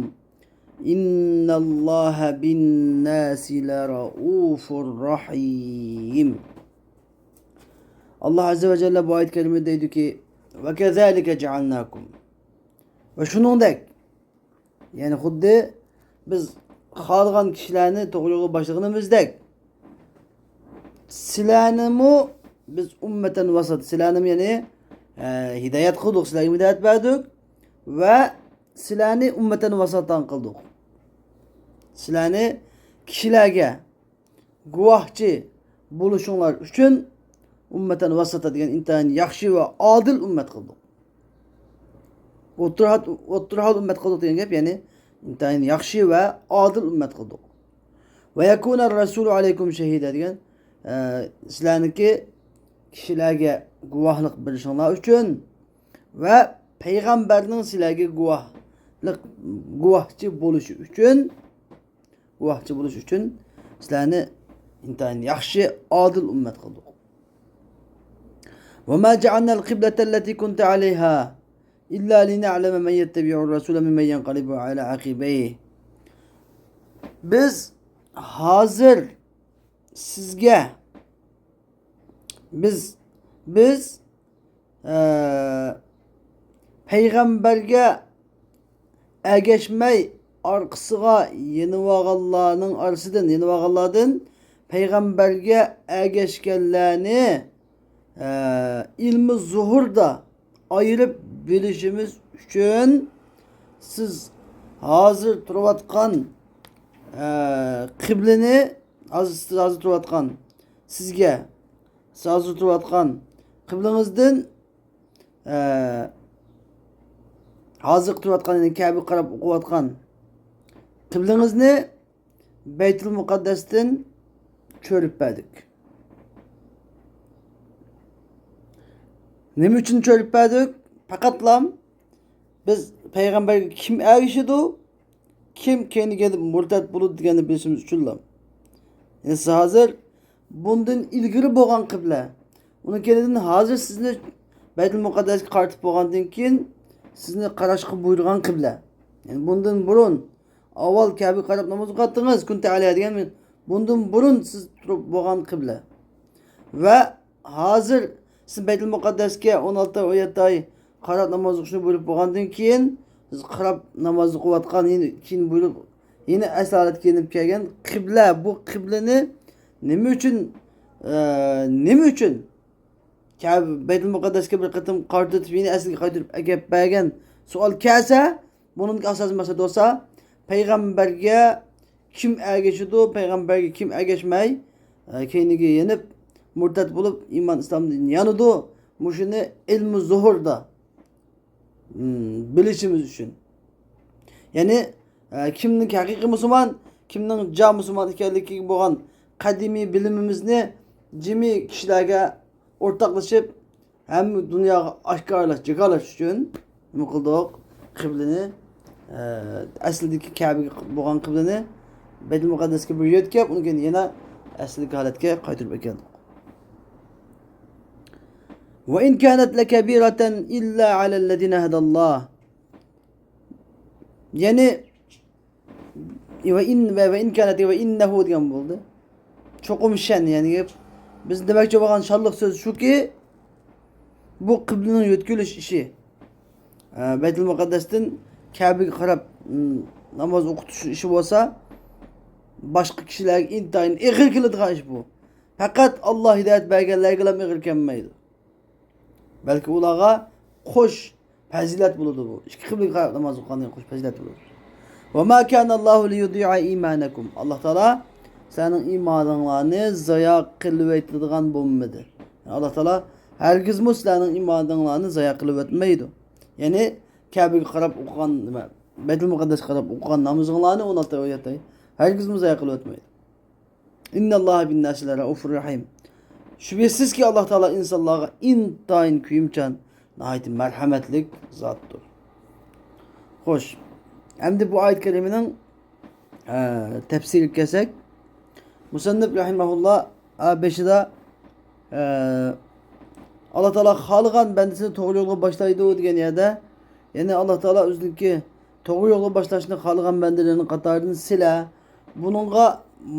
إن الله بالناس لرءوف رحيم. ئاللاھ ئەززە ۋە جەللە بۇ ئايەت كەرىمىدە دەيدۇكى، وكذلك جعلناكم، ۋە شۇنىڭدەك، يەنى خۇددى بىز خالىغان كىشىلەرنى توغرا يولغا باشلىغىنىمىزدەك، سىلەرنىمۇ بىز ئۇممەتەن ۋاسات، سىلەرنىمۇ، يەنى، ئە، ھىدايەت قىلدۇق، سىلەرگە ھىدايەت بەردۇق ۋە سىلەرنى ئۇممەتەن ۋاساتان قىلدۇق. سىلەرنى كىشىلەرگە گۇۋاھچى بولۇشۇڭلار ئۈچۈن ئۇممەتەن ۋاساتا دېگەن ئىنتايىن ياخشى ۋە ئادىل ئۈممەت قىلدۇق. ئوتتۇرا، ئوتتۇرا ھال ئۈممەت قىلدۇق دېگەن گەپ، يەنى ئىنتايىن ياخشى ۋە ئادىل ئۈممەت قىلدۇق. ويكون الرسول عليكم شهيدا دېگەن، ئە، سىلەرنىڭكى كىشىلەرگە گۇۋاھلىق بېرىشىڭلار ئۈچۈن ۋە پەيغەمبەرنىڭ سىلەرگە گۇۋاھلىق، گۇۋاھچى بولۇشى ئۈچۈن، گۇۋاھچى بولۇش ئۈچۈن سىلەرنى ئىنتايىن ياخشى، ئادىل ئۈممەت قىلدۇق. وما جعلنا القبلة التي كنت عليها إلا لنعلم من يتبع الرسول ممن ينقلب على عقبيه. بىز ھازىر سىزگە، بىز، بىز، ئە، پەيغەمبەرگە ئەگەشمەي ئارقىسىغا يېنىۋالغانلارنىڭ ئارىسىدىن، يېنىۋالغانلاردىن پەيغەمبەرگە ئەگەشكەنلەرنى، ئە، ئىلمى زۇھۇردا ئايرىپ بىلىشىمىز ئۈچۈن سىز ھازىر تۇرۇۋاتقان، ئە، قىبلىنى، ھازىر، سىز ھازىر تۇرۇۋاتقان، سىزگە، سىز ھازىر تۇرۇۋاتقان قىبلىڭىزدىن، ئە، ھازىرقى تۇرۇۋاتقان، يەنى كەبىگە قاراپ ئوقۇۋاتقان قىبلىڭىزنى بەيتۇل مۇقەددەستىن چۆرۈپ بەردۇق. نېمە ئۈچۈن چۆرۈپ بەردۇق؟ پەقەتلا بىز پەيغەمبەرگە كىم ئەگىشىدۇ، كىم كەينىگە مۇرتەت بولىدۇ دېگەننى بىلىشىمىز ئۈچۈنلا. يەنى سىز ھازىر بۇندىن ئىلگىرى بولغان قىبلە، ئۇنىڭ كەينىدىن ھازىر سىزنى بەيتۇل مۇقەددەسكە قارىتىپ بولغاندىن كېيىن سىزنى قاراشقا بۇيرۇغان قىبلە. يەنى بۇندىن بۇرۇن ئاۋۋال كەبىگە قاراپ ناماز ئوقۇۋاتتىڭىز، كنت عليها دېگەن، بۇندىن بۇرۇن سىز تۇرۇپ بولغان قىبلە. ۋە ھازىر سىز بەيتۇل مۇقەددەسكە ئون ئالتە ئاي، ئون يەتتە ئاي قاراپ ناماز ئوقۇشنى بۇيرۇپ بولغاندىن كېيىن، سىز قاراپ ناماز ئوقۇۋاتقان، يەنە كېيىن بۇيرۇپ، يەنە ئەسلى ھالەتكە يېنىپ كەلگەن قىبلە، بۇ قىبلىنى نېمە ئۈچۈن، ئە، نېمە ئۈچۈن كەبە، بەيتۇل مۇقەددەسكە بىر قېتىم قارىتىپ، يەنە ئەسلىگە قايتۇرۇپ ئەكەپ بەرگەن سوئال كەلسە، بۇنىڭدىكى ئاساسىي مەقسەت بولسا، پەيغەمبەرگە كىم ئەگىشىدۇ، پەيغەمبەرگە كىم ئەگەشمەي، ئە، كەينىگە يېنىپ، مۇرتەت بولۇپ، ئىمان ئىسلامدىن يانىدۇ. مۇشۇنى ئىلمى زۇھۇردا، م، بىلىشىمىز ئۈچۈن. يەنى، ئە، كىمنىڭ ھەقىقىي مۇسۇلمان، كىمنىڭ جا مۇسۇلمان ئىكەنلىكىگە بولغان قەدىمىي بىلىمىمىزنى جىمى كىشىلەرگە ئورتاقلىشىپ، ھەممە دۇنياغا ئاشكارىلاش، جاكارلاش ئۈچۈن نېمە قىلدۇق؟ قىبلىنى، ئە، ئەسلىدىكى كەبىگە بولغان قىبلىنى بەيتۇل مۇقەددەسكە بىر يۆتكەپ، ئۇنىڭ كېيىن يەنە ئەسلىدىكى ھالەتكە قايتۇرۇپ ئەكەلدۇق. وإن كانت لكبيرة إلا على الذين هدى الله. يەنى ۋە ئىن، ۋە، ۋە ئىن كانەت، ۋە ئىننەھۇ دېگەن بولدى. چوقۇم شەن، يەنى گەپ، بىز دېمەكچى بولغان شانلىق سۆز شۇكى، بۇ قىبلىنىڭ يۆتكىلىش ئىشى، ئە، بەيتۇل مۇقەددەستىن كەبىگە قاراپ، م، ناماز ئوقۇتۇش ئىشى بولسا، باشقا كىشىلەرگە ئىنتايىن ئېغىر كېلىدىغان ئىش بۇ. پەقەت ئاللا ھىدايەت بەرگەنلەرگىلا ئېغىر كەلمەيدۇ. بەلكى ئۇلارغا قوش پەزىلەت بولىدۇ بۇ. ئىككى قىبلىگە قاراپ ناماز ئوقۇغاندىن قوش پەزىلەت بولىدۇ. وما كان الله ليضيع إيمانكم. ئاللا تائالا سىلەرنىڭ ئىمانىڭلارنى زايا قىلىۋېتىدىغان بولمىدى. يەنى ئاللا تائالا ھەرگىزمۇ سىلەرنىڭ ئىمانىڭلارنى زايا قىلىۋەتمەيدۇ. يەنى كەبىگە قاراپ ئوقۇغان، نېمە، بەيتۇل مۇقەددەسكە قاراپ ئوقۇغان نامىزىڭلارنى ئون ئالتە ئايەتتە ھەرگىزمۇ زايا قىلىۋەتمەيدۇ. إن الله بالناس لرءوف رحيم. شۈبھىسىزكى، ئاللا تائالا ئىنسانلارغا ئىنتايىن كۆيۈمچان، ناھايىتى مەرھەمەتلىك زاتتۇر. خوش، ئەمدى بۇ ئايەت كەرىمىنىڭ، ئە، تەپسىرىگە كەلسەك، مۇسەننىپ رەھىمەھۇللا، ئە، بېشىدا، ئە، ئاللا تائالا خالىغان بەندىسىنى توغرا يولغا باشلايدۇ دېگەن يەردە، يەنى ئاللا تائالا ئۆزىنىڭكى توغرا يولغا باشلاشنى خالىغان بەندىلىرىنىڭ قاتارىدىن سىلە. بۇنىڭغا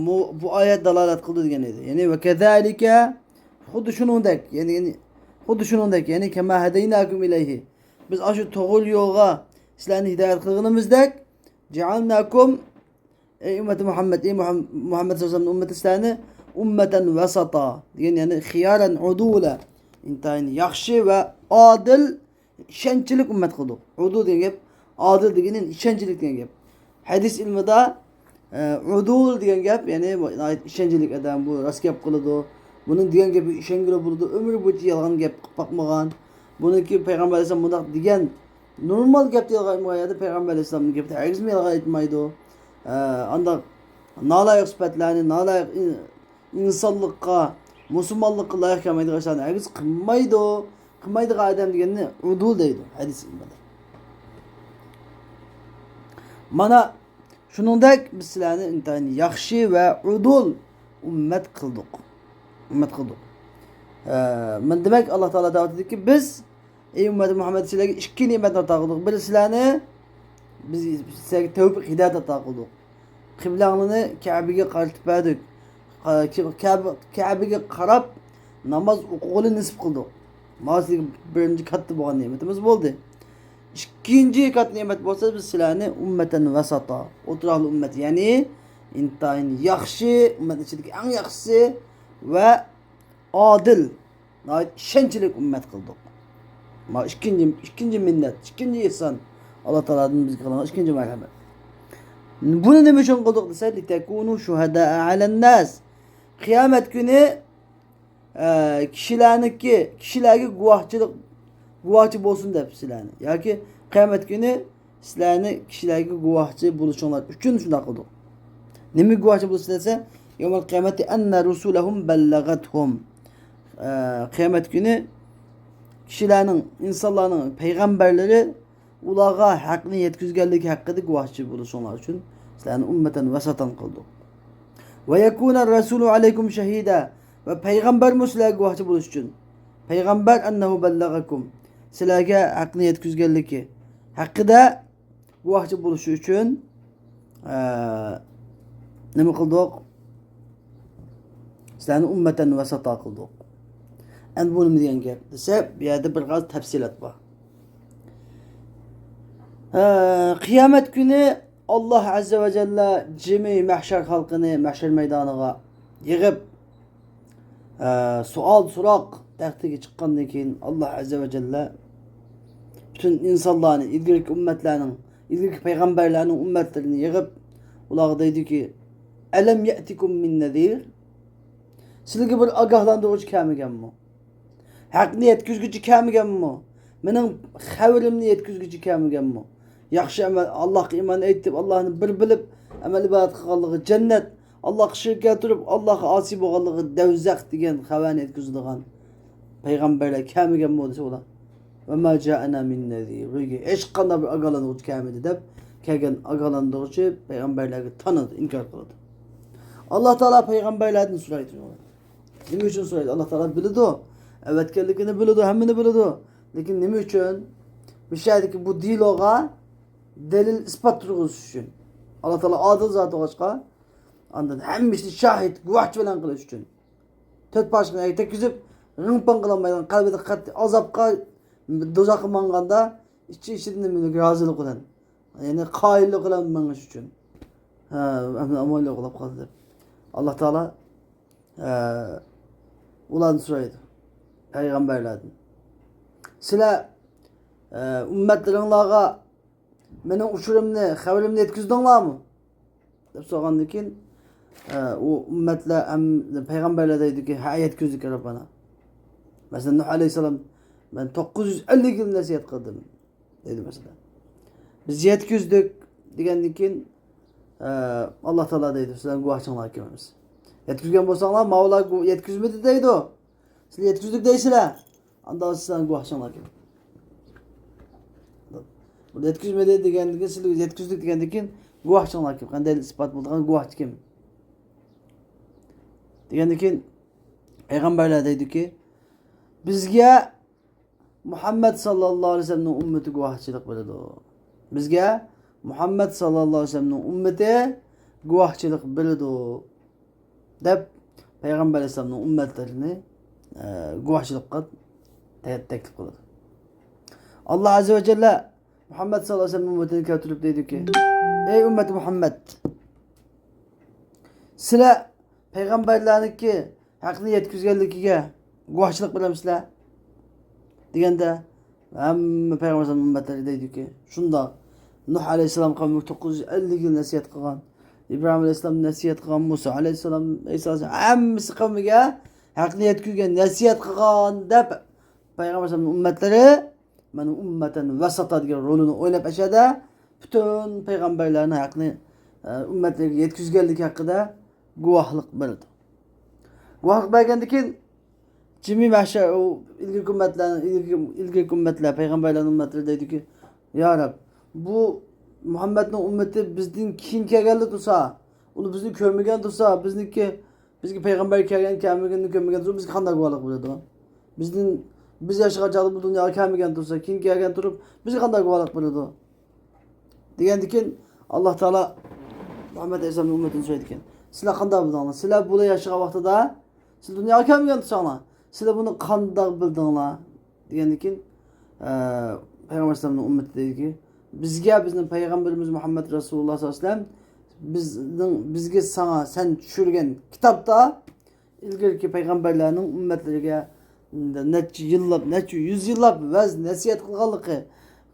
مۇ-، بۇ ئايەت دالالەت قىلىدۇ دېگەن ئىدى. يەنى ۋەكەزالىكە، خۇددى شۇنىڭدەك، يەنى، يەنى خۇددى شۇنىڭدەك، يەنى كەما ھەدەيناكۇم ئىلەيھى، بىز ئاشۇ توغرا يولغا سىلەرنى ھىدايەت قىلغىنىمىزدەك، جەئەلناكۇم، ئەي ئۈممەتى مۇھەممەد، ئەي مۇھەم-، مۇھەممەد سەللەللاھۇ ئەلەيھى ۋەسەللەم ئۈممىتى سىلەرنى ئۈممەتەن ۋەساتا دېگەن، يەنى خىيارەن ئۇدۇلە، ئىنتايىن ياخشى ۋە ئادىل، ئىشەنچلىك ئۈممەت قىلدۇق. ئۇدۇل دېگەن گەپ، ئادىل دېگىنى ئىشەنچلىك دېگەن گەپ. ھەدىس ئىلمىدا، ئە، ئۇدۇل دېگەن گەپ، يەنى بۇ ناھايىتى ئىشەنچلىك ئادەم، بۇ راست گەپ قىلىدۇ. بۇنىڭ دېگەن گېپىگە ئىشەنگىلى بولىدۇ. ئۆمرى بويىچە يالغان گەپ قىلىپ باقمىغان. بۇنىڭكى پەيغەمبەر ئەلەيھىسسالام مۇنداق دېگەن، نورمال گەپتە يالغان ئېيتمىغان يەردە پەيغەمبەر ئەلەيھىسسالامنىڭ گېپىدە ھەرگىزمۇ يالغان ئېيتمايدۇ. ئە، ئانداق نالايىق سۈپەتلەرنى، نالايىق ئىن-، ئىنسانلىققا، مۇسۇلمانلىققا لايىق كەلمەيدىغان ئىشلارنى ھەرگىز قىلمايدۇ. قىلمايدىغان ئادەم دېگەننى ئۇدۇل دەيدۇ ھەدىس ئىلمىدا. مانا شۇنىڭدەك بىز سىلەرنى ئىنتايىن ياخشى ۋە ئۇدۇل ئۈممەت قىلدۇق. ئۈممەت قىلدۇق. ئە، مانا دېمەك، ئاللا تائالا دەۋاتىدۇكى، بىز ئەي ئۈممەتى مۇھەممەد، سىلەرگە ئىككى نېمەتنى ئاتا قىلدۇق. بىرى سىلەرنى، بىز سىلەرگە تەۋپىق، ھىدايەت ئاتا قىلدۇق. قىبلەڭلارنى كەبىگە قارىتىپ بەردۇق. قا-، كە-، كەبە-، كەبىگە قاراپ ناماز ئوقۇغىلى نېسىپ قىلدۇق. مانا سىزگە بىرىنچى كاتتا بولغان نېمىتىمىز بولدى. ئىككىنچى كاتتا نېمەت بولسا، بىز سىلەرنى ئۈممەتەن ۋەساتا، ئوتتۇرالىق ئۈممەت، يەنى ئىنتايىن ياخشى، ئۈممەتنىڭ ئىچىدىكى ئەڭ ياخشىسى ۋە ئادىل، ناھايىتى ئىشەنچلىك ئۈممەت قىلدۇق. مانا ئىككىنچى، ئىككىنچى مىننەت، ئىككىنچى ئېھسان، ئاللا تائالادىن بىزگە قىلغان ئىككىنچى مەرھەمەت. بۇنى نېمە ئۈچۈن قىلدۇق دېسە، لىتەكۇنۇ شۇھەدائە ئەلەنناس. قىيامەت كۈنى، ئە، كىشىلەرنىڭكى، كىشىلەرگە گۇۋاھچىلىق، گۇۋاھچى بولسۇن دەپ سىلەرنى. ياكى قىيامەت كۈنى سىلەرنى كىشىلەرگە گۇۋاھچى بولۇشۇڭلار ئۈچۈن شۇنداق قىلدۇق. نېمە گۇۋاھچى بولسۇن دېسە، يەۋمەل قىيامەتى ئەننە رۇسۇلەھۇم بەللەغەتھۇم. ئە، قىيامەت كۈنى كىشىلەرنىڭ، ئىنسانلارنىڭ پەيغەمبەرلىرى ئۇلارغا ھەقنى يەتكۈزگەنلىكى ھەققىدە گۇۋاھچى بولۇشۇڭلار ئۈچۈن سىلەرنى ئۈممەتەن ۋەساتەن قىلدۇق. ۋە يەكۇنە رەسۇلۇ ئەلەيكۇم شەھىدە، ۋە پەيغەمبەرمۇ سىلەرگە گۇۋاھچى بولۇش ئۈچۈن. پەيغەمبەر ئەننەھۇ بەللەغەكۇم، سىلەرگە ھەقنى يەتكۈزگەنلىكى ھەققىدە گۇۋاھچى بولۇشى ئۈچۈن، ئە، نېمە قىلدۇق؟ سىلەرنى ئۈممەتەن ۋەساتا قىلدۇق. ئەمدى بۇ نېمە دېگەن گەپ دېسە، بۇ يەردە بىر ئاز تەپسىلات بار. ئە، قىيامەت كۈنى ئاللا ئەززە ۋە جەللە جىمى مەھشەر خەلقىنى مەھشەر مەيدانىغا يىغىپ، ئە، سوئال سوراق تەختىگە چىققاندىن كېيىن، ئاللا ئەززە ۋە جەللە پۈتۈن ئىنسانلارنى، ئىلگىرىكى ئۈممەتلەرنىڭ، ئىلگىرىكى پەيغەمبەرلەرنىڭ ئۈممەتلىرىنى يىغىپ، ئۇلارغا دەيدۇكى، ئەلەم يەتىكۇم مىن نەزىر؟ سىلەرگە بىر ئاگاھلاندۇرغۇچى كەلمىگەنمۇ؟ ھەقنى يەتكۈزگۈچى كەلمىگەنمۇ؟ مېنىڭ خەۋىرىمنى يەتكۈزگۈچى كەلمىگەنمۇ؟ ياخشى ئەمەل، ئاللاھقا ئىمان ئېيتىپ، ئاللاھنى بىر بىلىپ، ئەمەل ئىبادەت قىلغانلىقى جەننەت، ئاللاھقا شېرىك كەلتۈرۈپ، ئاللاھقا ئاسىي بولغانلىقى دەۋزەخ دېگەن خەۋەرنى يەتكۈزىدىغان پەيغەمبەرلەر كەلمىگەنمۇ دېسە ئۇلار. ۋە ما جائەنا مىن نەزىر. بىزگە ھېچقانداق بىر ئاگاھلاندۇرغۇچى كەلمىدى دەپ، كەلگەن ئاگاھلاندۇرغۇچى پەيغەمبەرلەرگە تانىدۇ، ئىنكار قىلىدۇ. ئاللا تائالا پەيغەمبەرلەردىن سورايدۇ. نېمە ئۈچۈن سورايدۇ؟ ئاللا تائالا بىلىدۇ. ئەۋەتكەنلىكىنى بىلىدۇ، ھەممىنى بىلىدۇ. لېكىن نېمە ئۈچۈن؟ بۇ شەھەردىكى بۇ دېلوغا دەلىل ئىسپات تۇرغۇزۇش ئۈچۈن. ئاللا تائالا ئادىل زات بولغاچقا، ئاندىن ھەممە ئىشنى شاھىت، گۇۋاھچى بىلەن قىلىش ئۈچۈن. تۆت پارچىغا تەگكۈزۈپ، رىڭ-پىڭ قىلالمايدىغان، قەلبىدە قەتئىي ئازابقا، دوزاخقا ماڭغاندا ئىچى-ئىچىدىن نېمىلىك رازىلىق بىلەن، يەنى قايىللىق بىلەن مېڭىش ئۈچۈن. ھە، ئەمدى ئامانلىق يوقلاپ قالدى دەپ. ئاللا تائالا، ھە، ئۇلاردىن سورايدۇ، پەيغەمبەرلەردىن. سىلەر، ھە، ئۈممەتلىرىڭلارغا مېنىڭ ئۇچۇرۇمنى، خەۋىرىمنى يەتكۈزدۈڭلارمۇ؟ دەپ سورىغاندىن كېيىن، ئە، ئۇ ئۈممەتلەر ھەم پەيغەمبەرلەر دەيدۇكى، ھە، يەتكۈزدۇق، يا رەببانا. مەسىلەن، نۇھ ئەلەيھىسسالام، مەن توققۇز يۈز ئەللىك يىل نەسىھەت قىلدىم، دەيدۇ مەسىلەن. بىز يەتكۈزدۇق دېگەندىن كېيىن، ئە، ئاللا تائالا دەيدۇ، سىلەرنىڭ گۇۋاھچىڭلارنى كۈتىمىز. يەتكۈزگەن بولساڭلار، ماۋۇلار گۇ-، يەتكۈزمىدى دەيدۇ. سىلەر يەتكۈزدۇق دەيسىلەر. ئاندىن سىلەرنىڭ گۇۋاھچىڭلار كېلىدۇ. بۇ يەتكۈزمىدى دېگەندىن كېيىن، سىلەر يەتكۈزدۇق دېگەندىن كېيىن، گۇۋاھچىڭلار كىم؟ قانداق ئىسپات بولىدىغان گۇۋاھچى كىم؟ دېگەندىن كېيىن، پەيغەمبەرلەر دەيدۇكى، بىزگە مۇھەممەد ساللاللاھۇ ئەلەيھى ۋەسەللەمنىڭ ئۈممىتى گۇۋاھچىلىق بېرىدۇ. بىزگە مۇھەممەد ساللاللاھۇ ئەلەيھى ۋەسەللەمنىڭ ئۈممىتى گۇۋاھچىلىق بېرىدۇ، دەپ پەيغەمبەر ئەلەيھىسسالامنىڭ ئۈممەتلىرىنى، ئە، گۇۋاھچىلىققا تە-، تەكلىپ قىلىدۇ. ئاللا ئەززە ۋە جەللە مۇھەممەد ساللاللاھۇ ئەلەيھى ۋەسەللەم ئۈممىتىنى كەلتۈرۈپ دەيدۇكى، ئەي ئۈممەت مۇھەممەد، سىلەر پەيغەمبەرلەرنىڭكى ھەقنى يەتكۈزگەنلىكىگە گۇۋاھچىلىق بېرەمسىلەر؟ دېگەندە، ھەممە پەيغەمبەر ئۈممەتلىرى دەيدۇكى، شۇنداق. نۇھ ئەلەيھىسسالام قەۋمىگە توققۇز يۈز ئەللىك يىل نەسىھەت قىلغان. ئىبراھىم ئەلەيھىسسالام نەسىھەت قىلغان. مۇسا ئەلەيھىسسالام، ئەيسا ئەلەيھىسسالام، ھەممىسى قەۋمىگە ھەقنى يەتكۈزگەن، نەسىھەت قىلغان دەپ پەيغەمبەر ئەلەيھىسسالامنىڭ ئۈممەتلىرى مەن ئۈممەتەن ۋەسەتا دېگەن رولىنى ئويناپ، ئەشەدە پۈتۈن پەيغەمبەرلەرنىڭ ھەقنى، ئە، ئۈممەتلىرىگە يەتكۈزگەنلىكى ھەققىدە گۇۋاھلىق بېرىدۇ. گۇۋاھلىق بەرگەندىن كېيىن، جىمى مەھشەر، ئۇ ئىلگىرىكى ئۈممەتلەرنىڭ، ئىلگىرىكى، ئىلگىرىكى ئۈممەتلەر، پەيغەمبەرلەرنىڭ ئۈممەتلىرى دەيدۇكى، يا رەب، بۇ مۇھەممەدنىڭ ئۈممىتى بىزدىن كېيىن كەلگەنلا تۇرسا، ئۇلار بىزنى كۆرمىگەن تۇرسا، بىزنىڭكى، بىزگە پەيغەمبەر كەلگەن، كەلمىگەننى كۆرمىگەن تۇرسا، بىزگە قانداق گۇۋاھلىق بېرىدۇ؟ بىزدىن، بىز ياشىغان چاغدا بۇ دۇنياغا كەلمىگەن تۇرسا، كېيىن كەلگەن تۇرۇپ، بىزگە قانداق گۇۋاھلىق بېرىدۇ؟ دېگەندىكىن، ئاللا تائالا مۇھەممەد ئەلەيھىسسالامنىڭ ئۈممىتىنى سورايدىكەن، سىلەر قانداق بىلدىڭلار؟ سىلەر بۇلار ياشىغان ۋاقتىدا، سىلەر دۇنياغا كەلمىگەن تۇرساڭلار، سىلەر بۇنى قانداق بىلدىڭلار؟ دېگەندىكىن، ئە، پەيغەمبەر ئەلەيھىسسالامنىڭ ئۈممىتى دەيدىكى، بىزگە بىزنىڭ پەيغەمبىرىمىز مۇھەممەد رەسۇلۇللا سەللەللاھۇ ئەلەيھى ۋەسەللەم بىزنىڭ، بىزگە ساڭا، سەن چۈشۈرگەن كىتابتا، ئىلگىرىكى پەيغەمبەرلەرنىڭ ئۈممەتلىرىگە نەچچە يىللاپ، نەچچە يۈز يىللاپ ۋەز نەسىھەت قىلغانلىقى،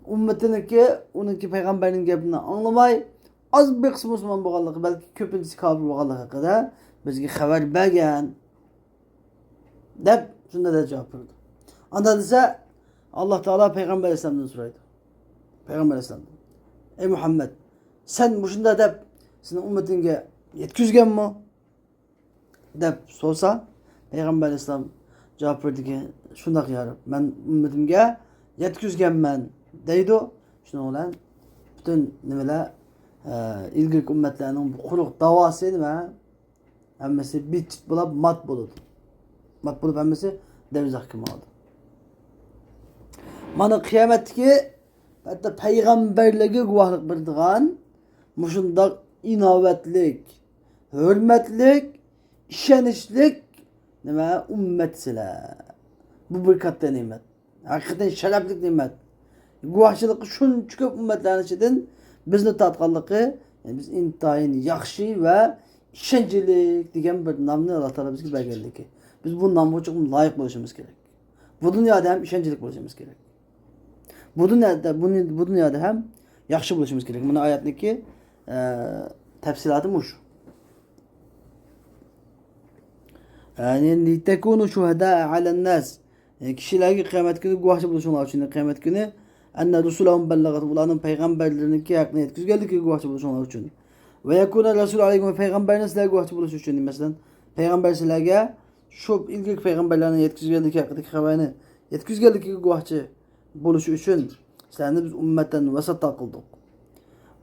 ئۈممىتىنىڭكى، ئۇنىڭكى پەيغەمبەرنىڭ گېپىنى ئاڭلىماي، ئاز بىر قىسمى مۇسۇلمان بولغانلىقى، بەلكى كۆپىنچىسى كاپىر بولغانلىقى ھەققىدە بىزگە خەۋەر بەرگەن، دەپ شۇنداق دەپ جاۋاب بېرىدۇ. ئاندىن دېسە، ئاللا تائالا پەيغەمبەر ئەلەيھىسسالامدىن سورايدۇ. پەيغەمبەر ئەلەيھىسسالامدىن، ئەي مۇھەممەد، سەن مۇشۇنداق دەپ سېنىڭ ئۈممىتىڭگە يەتكۈزگەنمۇ؟ دەپ سورىسا، پەيغەمبەر ئەلەيھىسسالام جاۋاب بېرىدىكى، شۇنداق يا رەب، مەن ئۈممىتىمگە يەتكۈزگەنمەن، دەيدۇ. شۇنىڭ بىلەن پۈتۈن نېمىلەر، ئە، ئىلگىرىكى ئۈممەتلەرنىڭ بۇ قۇرۇق داۋاسى نېمە؟ ھەممىسى بىت-چىت بولاپ مات بولىدۇ. مات بولۇپ ھەممىسى دەرزاخقا ماڭىدۇ. مانا قىيامەتتىكى ھەتتا پەيغەمبەرلەرگە گۇۋاھلىق بېرىدىغان مۇشۇنداق ئىناۋەتلىك، ھۆرمەتلىك، ئىشەنچلىك نېمە، ئۈممەت سىلەر. بۇ بىر كاتتا نېمەت. ھەقىقەتەن شەرەپلىك نېمەت. گۇۋاھچىلىققا شۇنچە كۆپ ئۈممەتلەرنىڭ ئىچىدىن بىزنى تارتقانلىقى، يەنى بىز ئىنتايىن ياخشى ۋە ئىشەنچلىك دېگەن بىر نامنى ئاللا تائالا بىزگە بەرگەنلىكى. بىز بۇ نامغا چوقۇم لايىق بولۇشىمىز كېرەك. بۇ دۇنيادا ھەم ئىشەنچلىك بولۇشىمىز كېرەك. بۇ دۇنيادا، بۇ، بۇ دۇنيادا ھەم ياخشى بولۇشىمىز كېرەك. مانا ئايەتنىڭكى، ئە، تەپسىلاتى مۇشۇ. يەنى، لِتَكُونُوا شُهَدَاءَ عَلَى النَّاسِ. يەنى، كىشىلەرگە قىيامەت كۈنى گۇۋاھچى بولۇشۇڭلار ئۈچۈن، قىيامەت كۈنى، أَنَّ رُسُلَهُمْ بَلَّغَتْهُمْ، ئۇلارنىڭ پەيغەمبەرلىرىنىڭكى ھەقنى يەتكۈزگەنلىكىگە گۇۋاھچى بولۇشۇڭلار ئۈچۈن. وَيَكُونَ الرَّسُولُ عَلَيْكُمْ، پەيغەمبەرنىڭ سىلەرگە گۇۋاھچى بولۇشى ئۈچۈن. مەسىلەن، پەيغەمبەر سىلەرگە شۇ ئىلگىرىكى پەيغەمبەرلەرنىڭ يەتكۈزگەنلىكى ھەققىدىكى خەۋەرنى يەتكۈزگەنلىكىگە گۇۋاھچى بولۇشى ئۈچۈن سىلەرنى بىز ئۈممەتەن ۋەسەتا قىلدۇق.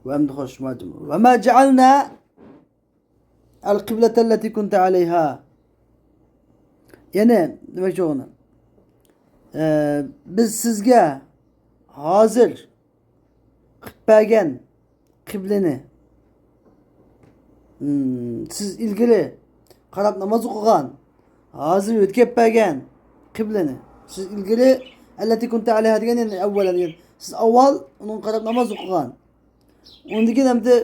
ۋە ئەمدى خوش، ماجىم. وَمَا جَعَلْنَا الْقِبْلَةَ الَّتِي كُنْتَ عَلَيْهَا. يەنى، دېمەكچى بولغىنىم، ئە، بىز سىزگە ھازىر قىلىپ بەرگەن قىبلىنى، مم، سىز ئىلگىرى قاراپ ناماز ئوقۇغان، ھازىر يۆتكەپ بەرگەن قىبلىنى. سىز ئىلگىرى، ئەللەتى كۇنتە ئەلەيھا دېگەن، يەنى ئەۋۋەلەن دېگەن. سىز ئاۋۋال ئۇنىڭغا قاراپ ناماز ئوقۇغان. ئۇندىن كېيىن ئەمدى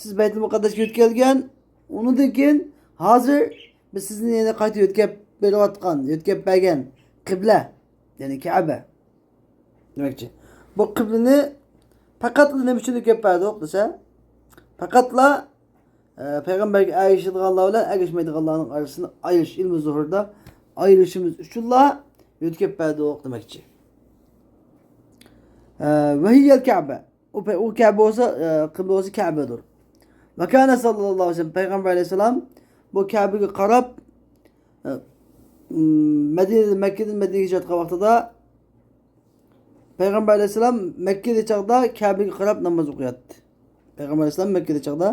سىز بەيتۇل مۇقەددەسكە يۆتكەلگەن. ئۇنىڭدىن كېيىن ھازىر بىز سىزنى يەنە قايتا يۆتكەپ بېرىۋاتقان، يۆتكەپ بەرگەن قىبلە، يەنى كەبە دېمەكچى. بۇ قىبلىنى پەقەتلا نېمە ئۈچۈن يۆتكەپ بەردۇق دېسە، پەقەتلا، ئە، پەيغەمبەرگە ئەگىشىدىغانلار بىلەن ئەگىشمەيدىغانلارنىڭ ئارىسىنى ئايرىش، ئىلمى زۇھۇردا ئايرىشىمىز ئۈچۈنلا يۆتكەپ بەردۇق دېمەكچى. ئە، ۋەھىيەل كەبە. ئۇ پە-، ئۇ كەبە بولسا، ئە، قىبلە بولسا كەبەدۇر. ۋە كانە ساللاللاھۇ ئەلەيھى ۋەسەللەم، پەيغەمبەر ئەلەيھىسسالام بۇ كەبىگە قاراپ، ئە، م، مەدىنە، مەككىدىن مەدىنىگە ھىجرەت قىلغان ۋاقتىدا پەيغەمبەر ئەلەيھىسسالام مەككىدە چاغدا كەبىگە قاراپ ناماز ئوقۇياتتى. پەيغەمبەر ئەلەيھىسسالام مەككىدە چاغدا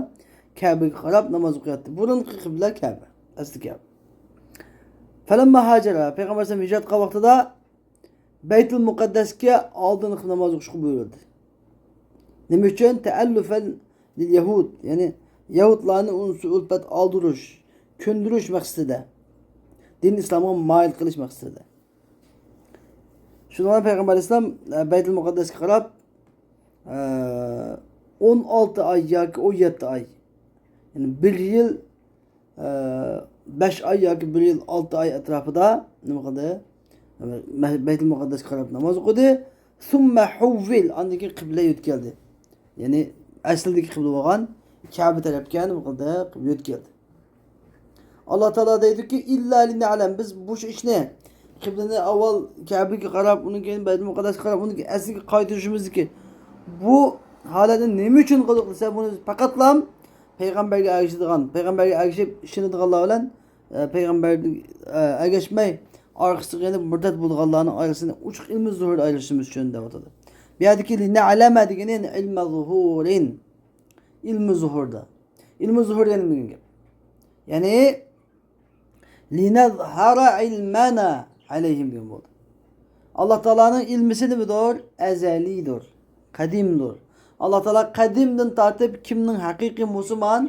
كەبىگە قاراپ ناماز ئوقۇياتتى. بۇرۇنقى قىبلە كەبە، ئەسلى كەبە. فەلەمما ھاجەرە، پەيغەمبەر ئەلەيھىسسالام ھىجرەت قىلغان ۋاقتىدا بەيتۇل مۇقەددەسكە ئالدىنقى ناماز ئوقۇشقا بۇيرۇلدى. نېمە ئۈچۈن؟ تەئەللۇفەن لىل يەھۇد، يەنى يەھۇدلارنى ئۇنسۇ ئۈلپەت ئالدۇرۇش، كۆندۈرۈش مەقسىتىدە، دىن ئىسلامغا مايىل قىلىش مەقسىتىدە. شۇنىڭ بىلەن پەيغەمبەر ئەلەيھىسسالام، ئە، بەيتۇل مۇقەددەسكە قاراپ، ئە، ئون ئالتە ئاي ياكى ئون يەتتە ئاي، يەنى بىر يىل، ئە، بەش ئاي ياكى بىر يىل ئالتە ئاي ئەتراپىدا نېمە قىلدى؟ مە-، بەيتۇل مۇقەددەسكە قاراپ ناماز ئوقۇدى. ثم حول، ئاندىن كېيىن قىبلە يۆتكەلدى. يەنى ئەسلىدىكى قىبلە بولغان كەبە تەرەپكە نېمە قىلدى؟ يۆتكەلدى. ئاللا تائالا دەيدۇكى، ئىللا لىنەئلەم، بىز بۇ ئىشنى، قىبلىنى ئاۋۋال كەبىگە قاراپ، ئۇنىڭ كېيىن بەيتۇل مۇقەددەسكە قاراپ، ئۇنىڭ كېيىن ئەسلىگە قايتۇرۇشىمىزدىكى بۇ ھالەتنى نېمە ئۈچۈن قىلدۇق دېسە، بۇنى پەقەتلا پەيغەمبەرگە ئەگىشىدىغان، پەيغەمبەرگە ئەگىشىپ ئىشىنىدىغانلار بىلەن، ئە، پەيغەمبەرگە، ئە، ئەگەشمەي ئارقىسىغا يېنىپ مۇرتەت بولىدىغانلارنىڭ ئارىسىنى ئوچۇق ئىلمى زۇھۇردا ئايرىشىمىز ئۈچۈن دەۋاتىدۇ. بۇ يەردىكى لىنەئلەمە دېگىنى ئىلمە زۇھۇرىن. ئىلمى زۇھۇردا. ئىلمى زۇھۇر دېگەن نېمە دېگەن گەپ؟ يەنى، لىنەزھەرە ئىلمەنە ئەلەيھىم دېگەن بولدى. ئاللا تائالانىڭ ئىلمىسى نېمىدۇر؟ ئەزەلىيدۇر، قەدىمدۇر. ئاللا تائالا قەدىمدىن تارتىپ كىمنىڭ ھەقىقىي مۇسۇلمان،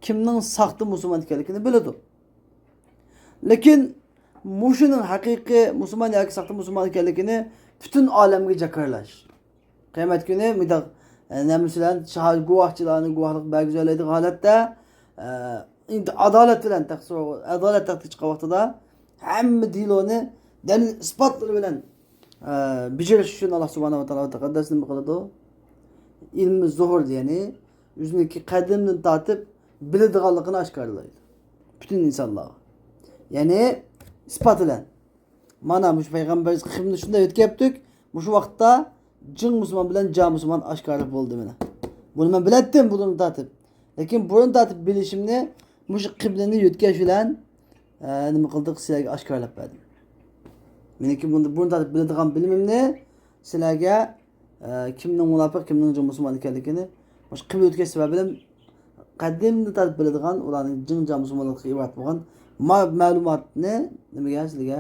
كىمنىڭ ساختا مۇسۇلمان ئىكەنلىكىنى بىلىدۇ. لېكىن مۇشۇنىڭ ھەقىقىي مۇسۇلمان ياكى ساختا مۇسۇلمان ئىكەنلىكىنى پۈتۈن ئالەمگە جاكارلاش، قىيامەت كۈنى مۇنداق، ئە، نېمە بىلەن شاھىت گۇۋاھچىلارنى گۇۋاھلىق بەرگۈزەلەيدىغان ھالەتتە، ئە، ئىنت-، ئادالەت بىلەن تەخت سورىغۇ-، ئادالەت تەختىگە چىققان ۋاقتىدا ھەممە دېلونى دەلىل ئىسپاتلىرى بىلەن، ئە، بېجىرىش ئۈچۈن ئاللا سۇبھانەھۇ ۋە تائالا مۇقەددەس نېمە قىلىدۇ؟ ئىلمى زۇھۇر، يەنى ئۆزىنىڭكى قەدىمدىن تارتىپ بىلىدىغانلىقىنى ئاشكارىلايدۇ پۈتۈن ئىنسانلارغا. يەنى ئىسپات بىلەن. مانا مۇشۇ پەيغەمبىرىمىز قىبلىنى شۇنداق يۆتكەپتۇق، مۇشۇ ۋاقىتتا جىڭ مۇسۇلمان بىلەن جا مۇسۇلمان ئاشكارا بولدى مانا. بۇنى مەن بىلەتتىم بۇرۇن تارتىپ. لېكىن بۇرۇن تارتىپ بىلىشىمنى مۇشۇ قىبلىنى يۆتكەش بىلەن، ئە، نېمە قىلدۇق، سىلەرگە ئاشكارىلاپ بەردىم. مېنىڭكى بۇندا بۇرۇن تارتىپ بىلىدىغان بىلىمىمنى سىلەرگە، ئە، كىمنىڭ مۇناپىق، كىمنىڭ جىڭ مۇسۇلمان ئىكەنلىكىنى، مۇشۇ قىبلە يۆتكەش سەۋەبىدىن قەدىمدىن تارتىپ بىلىدىغان ئۇلارنىڭ جىڭ جا مۇسۇلمانلىققا ئىبارەت بولغان ما-، مەلۇماتنى نېمىگە، سىلەرگە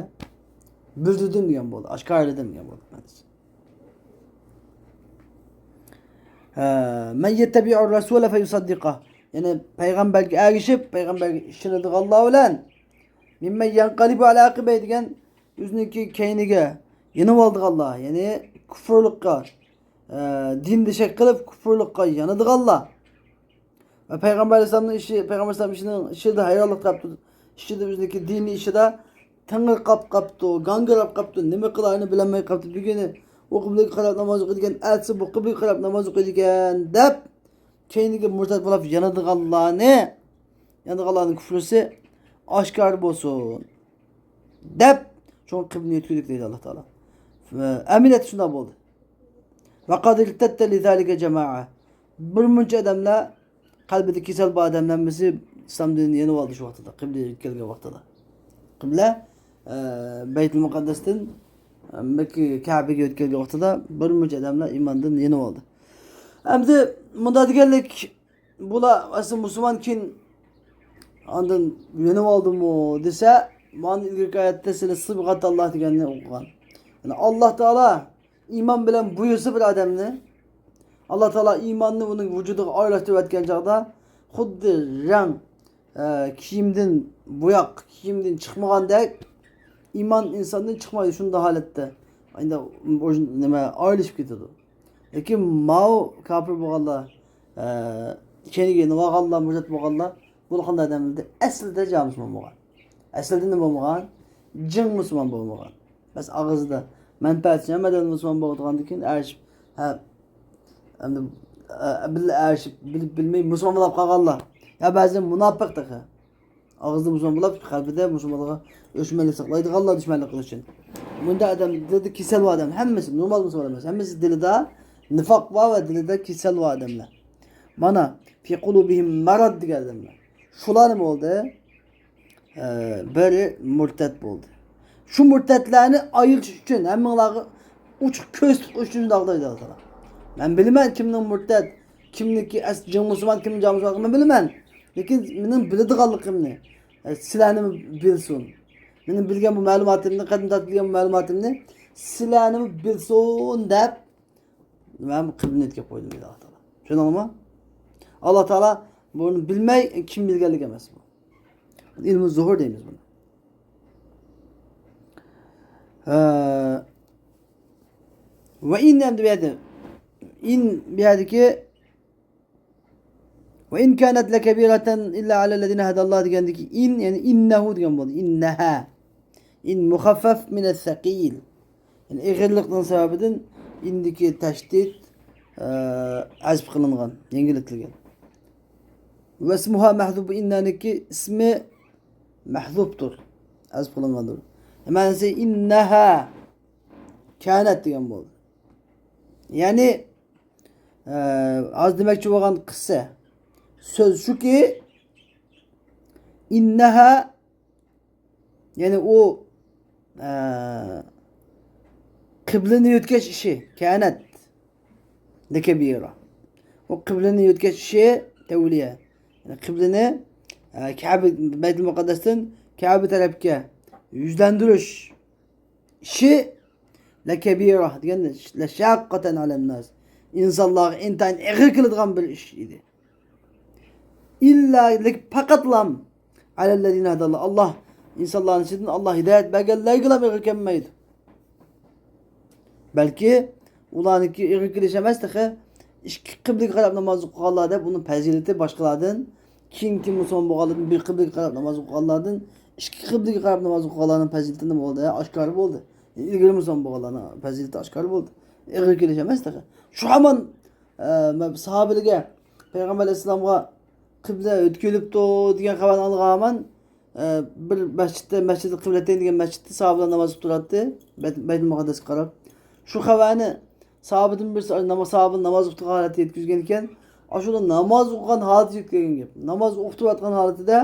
بىلدۈردۈم دېگەن بولدى، ئاشكارىلىدىم دېگەن بولدى. ھە، مەن يەتتەبىئۇر رەسۇلە فەيۇسەددىقە. يەنى پەيغەمبەرگە ئەگىشىپ، پەيغەمبەرگە ئىشىنىدىغانلار بىلەن، مىممەن يەنقەلىبۇ ئەلا ئەقىبەيھى دېگەن ئۆزىنىڭكى كەينىگە يېنىۋالىدىغانلار، يەنى كۇفۇرلۇققا، ئە، دىندا شەك قىلىپ كۇفۇرلۇققا يانىدىغانلار. ۋە پەيغەمبەر ئەلەيھىسسالامنىڭ ئىشى، پەيغەمبەر ئەلەيھىسسالام ئىشىنىڭ ئىچىدە ھەيرانلىق تاپتۇ. ئىچىدە ئۆزىنىڭكى دىنىي ئىشىدا تېڭىرقاپ قاپتۇ، گاڭگىراپ قاپتۇ، نېمە قىلارىنى بىلەلمەي قاپتۇ. بۈگۈنى ئۇ قىبلىگە قاراپ ناماز ئوقۇيدىكەن، ئەتىسى بۇ قىبلىگە قاراپ ناماز ئوقۇيدىكەن دەپ، كەينىگە مۇرتەت بولاپ يانىدىغانلارنى، يانىدىغانلارنىڭ كۇفرىسى ئاشكارا بولسۇن دەپ، شۇڭا قىبلىنى يۆتكىدۇق دەيدۇ ئاللا تائالا. ئەمەلىيەتتە شۇنداق بولدى. ۋە قەد ئىرتەددە لىزالىكە جەمائە. بىر مۇنچە ئادەملەر، قەلبىدە كېسەل بار ئادەملەر ھەممىسى ئىسلام دىنىدىن يېنىۋالدى شۇ ۋاقتىدا، قىبلىگە يۆتكەلگەن ۋاقتىدا. قىبلە، ئە، بەيتۇل مۇقەددەستىن، ئە، مەككە، كەبىگە يۆتكەلگەن ۋاقتىدا بىر مۇنچە ئادەملەر ئىماندىن يېنىۋالدى. ئەمدى مۇنداق دېگەنلىك، بۇلار ئەسلى مۇسۇلمانكىن ئاندىن يېنىۋالدىمۇ دېسە، مانا ئىلگىرىكى ئايەتتە سىلى سىبغەتاللا دېگەننى ئوقۇغان. يەنى ئاللا تائالا ئىمان بىلەن بۇيرۇسا بىر ئادەمنى، ئاللا تائالا ئىماننى ئۇنىڭ ۋۇجۇدىغا ئارىلاشتۇرۇۋەتكەن چاغدا، خۇددى رەڭ، ئە، كىيىمدىن، بوياق كىيىمدىن چىقمىغاندەك، ئىمان ئىنساندىن چىقمايدۇ شۇنداق ھالەتتە. ئەمدى بۇ نېمە، ئايرىلىشىپ كېتىدۇ. لېكىن ماۋۇ كاپىر بولغانلار، ئە، كەينىگە يېنىۋالغانلار، مۇرتەت بولغانلار، بۇلار قانداق ئادەملەر؟ ئەسلىدە جان مۇسۇلمان بولغان. ئەسلىدە نېمە بولمىغان؟ جىڭ مۇسۇلمان بولمىغان. بەس ئاغزىدا مەنپەئەت ئۈچۈن ھەممە ئادەم مۇسۇلمان بولىدىغاندىن كېيىن ئەرىشىپ، ھە، ئەمدى، ئە، بىللە ئەرىشىپ، بىلىپ بىلمەي مۇسۇلمان بولۇپ قالغانلار. يا بەزى مۇناپىق تېخى. ئاغزىدا مۇسۇلمان بولۇپ، قەلبىدە مۇسۇلمانلارغا ئۆچمەنلىك ساقلايدىغانلار دۈشمەنلىك قىلىش ئۈچۈن. بۇنداق ئادەم دىلىدا كېسەل بار ئادەم. ھەممىسى نورمال مۇسۇلمان ئەمەس. ھەممىسى دىلىدا نىفاق بار ۋە دىلىدا كېسەل بار ئادەملەر. مانا، في قلوبهم مرض دېگەن ئادەملەر. شۇلار نېمە بولدى؟ ئە، بىرى مۇرتەت بولدى. شۇ مۇرتەتلەرنى ئايرىتىش ئۈچۈن، ھەممىڭلارغا ئوچۇق كۆرسىتىپ قويۇش ئۈچۈن شۇنداق دەيدۇ ئاللا تائالا. مەن بىلىمەن كىمنىڭ مۇرتەت، كىمنىڭكى ئەس-، جىڭ مۇسۇلمان، كىمنىڭ جان مۇسۇلمان، مەن بىلىمەن. لېكىن مېنىڭ بىلىدىغانلىقىمنى، ئە، سىلەرنىمۇ بىلسۇن. مېنىڭ بىلگەن بۇ مەلۇماتىمنى، قەدىم تارتىپ بىلگەن بۇ مەلۇماتىمنى سىلەرنىمۇ بىلسۇن دەپ، مەن قىبلىنى يۆتكەپ قويدۇم دەيدۇ ئاللا تائالا. چۈشەندىڭلارمۇ؟ ئاللا تائالا بۇنى بىلمەي، كىم بىلگەنلىك ئەمەس بۇ. ئىلمۇ زۇھۇر دەيمىز بۇنى. ھە. ۋە ئىن ئەمدى بۇ يەردە. ئىن بۇ يەردىكى ۋە ئىن كانەت لەكەبىرەتەن ئىللا ئەلەللەزىنە ھەدەللا دېگەندىكى ئىن، يەنى ئىننەھۇ دېگەن بولدى. ئىننەھا. ئىن مۇخەففەف مىنەسسەقىل. يەنى ئېغىرلىقنىڭ سەۋەبىدىن ئىندىكى تەشدىد، ئە، ھەزپ قىلىنغان، يەڭگىللىتىلگەن. ۋەسمۇھا مەھزۇپ، بۇ ئىننانىڭكى ئىسمى مەھزۇپتۇر، ھەزپ قىلىنغاندۇر. مەنىسى ئىننەھا كانەت دېگەن بولدى. يەنى، ئە، ھازىر دېمەكچى بولغان قىسسە، سۆز شۇكى، ئىننەھا يەنى ئۇ، ئە، قىبلىنى يۆتكەش ئىشى، كانەت لەكەبىرە. ئۇ قىبلىنى يۆتكەش ئىشى تەۋلىيە. يەنى قىبلىنى، ئە، كەبە، بەيتۇل مۇقەددەستىن كەبە تەرەپكە يۈزلەندۈرۈش ئىشى لەكەبىرە دېگەن لەشەققەتەن ئەلەنناس. ئىنسانلارغا ئىنتايىن ئېغىر كېلىدىغان بىر ئىش ئىدى. ئىللا، لېكىن پەقەتلام، ئەلەللەزىنە ھەدەللا، ئاللا ئىنسانلارنىڭ ئىچىدىن ئاللا ھىدايەت بەرگەنلەرگىلا ئېغىر كەلمەيدۇ. بەلكى ئۇلارنىڭكى ئېغىر كېلىش ئەمەس تېخى، ئىككى قىبلىگە قاراپ ناماز ئوقۇغانلار دەپ ئۇنىڭ پەزىلىتى باشقىلاردىن، كېيىنكى مۇسۇلمان بولغانلاردىن بىر قىبلىگە قاراپ ناماز ئوقۇغانلاردىن، ئىككى قىبلىگە قاراپ ناماز ئوقۇغانلارنىڭ پەزىلىتى نېمە بولدى؟ ئاشكارا بولدى. ئىلگىرى مۇسۇلمان بولغانلارنىڭ پەزىلىتى ئاشكارا بولدى. ئېغىر كېلىش ئەمەس تېخى. شۇ ھامان، ئە، ساھابىلىرىگە پەيغەمبەر ئەلەيھىسسالامغا قىبلە ئۆتكۈلۈپتۇ دېگەن خەۋەرنى ئاڭلىغان ھامان، ئە، بىر مەسچىتتە، مەسچىدىل قىبلەتەين دېگەن مەسچىتتە ساھابىلار ناماز ئوقۇپ تۇراتتى، بەيت-، بەيتۇل مۇقەددەسكە قاراپ. شۇ خەۋەرنى ساھابىدىن بىرسى، ناما-، ساھابىنى ناماز ئوقۇپ تۇرغان ھالەتتە يەتكۈزگەن ئىكەن. ئاشۇ ناماز ئوقۇغان ھالىتىدە يەتكۈزگەن گەپ. ناماز ئوقۇپ تۇرۇۋاتقان ھالىتىدە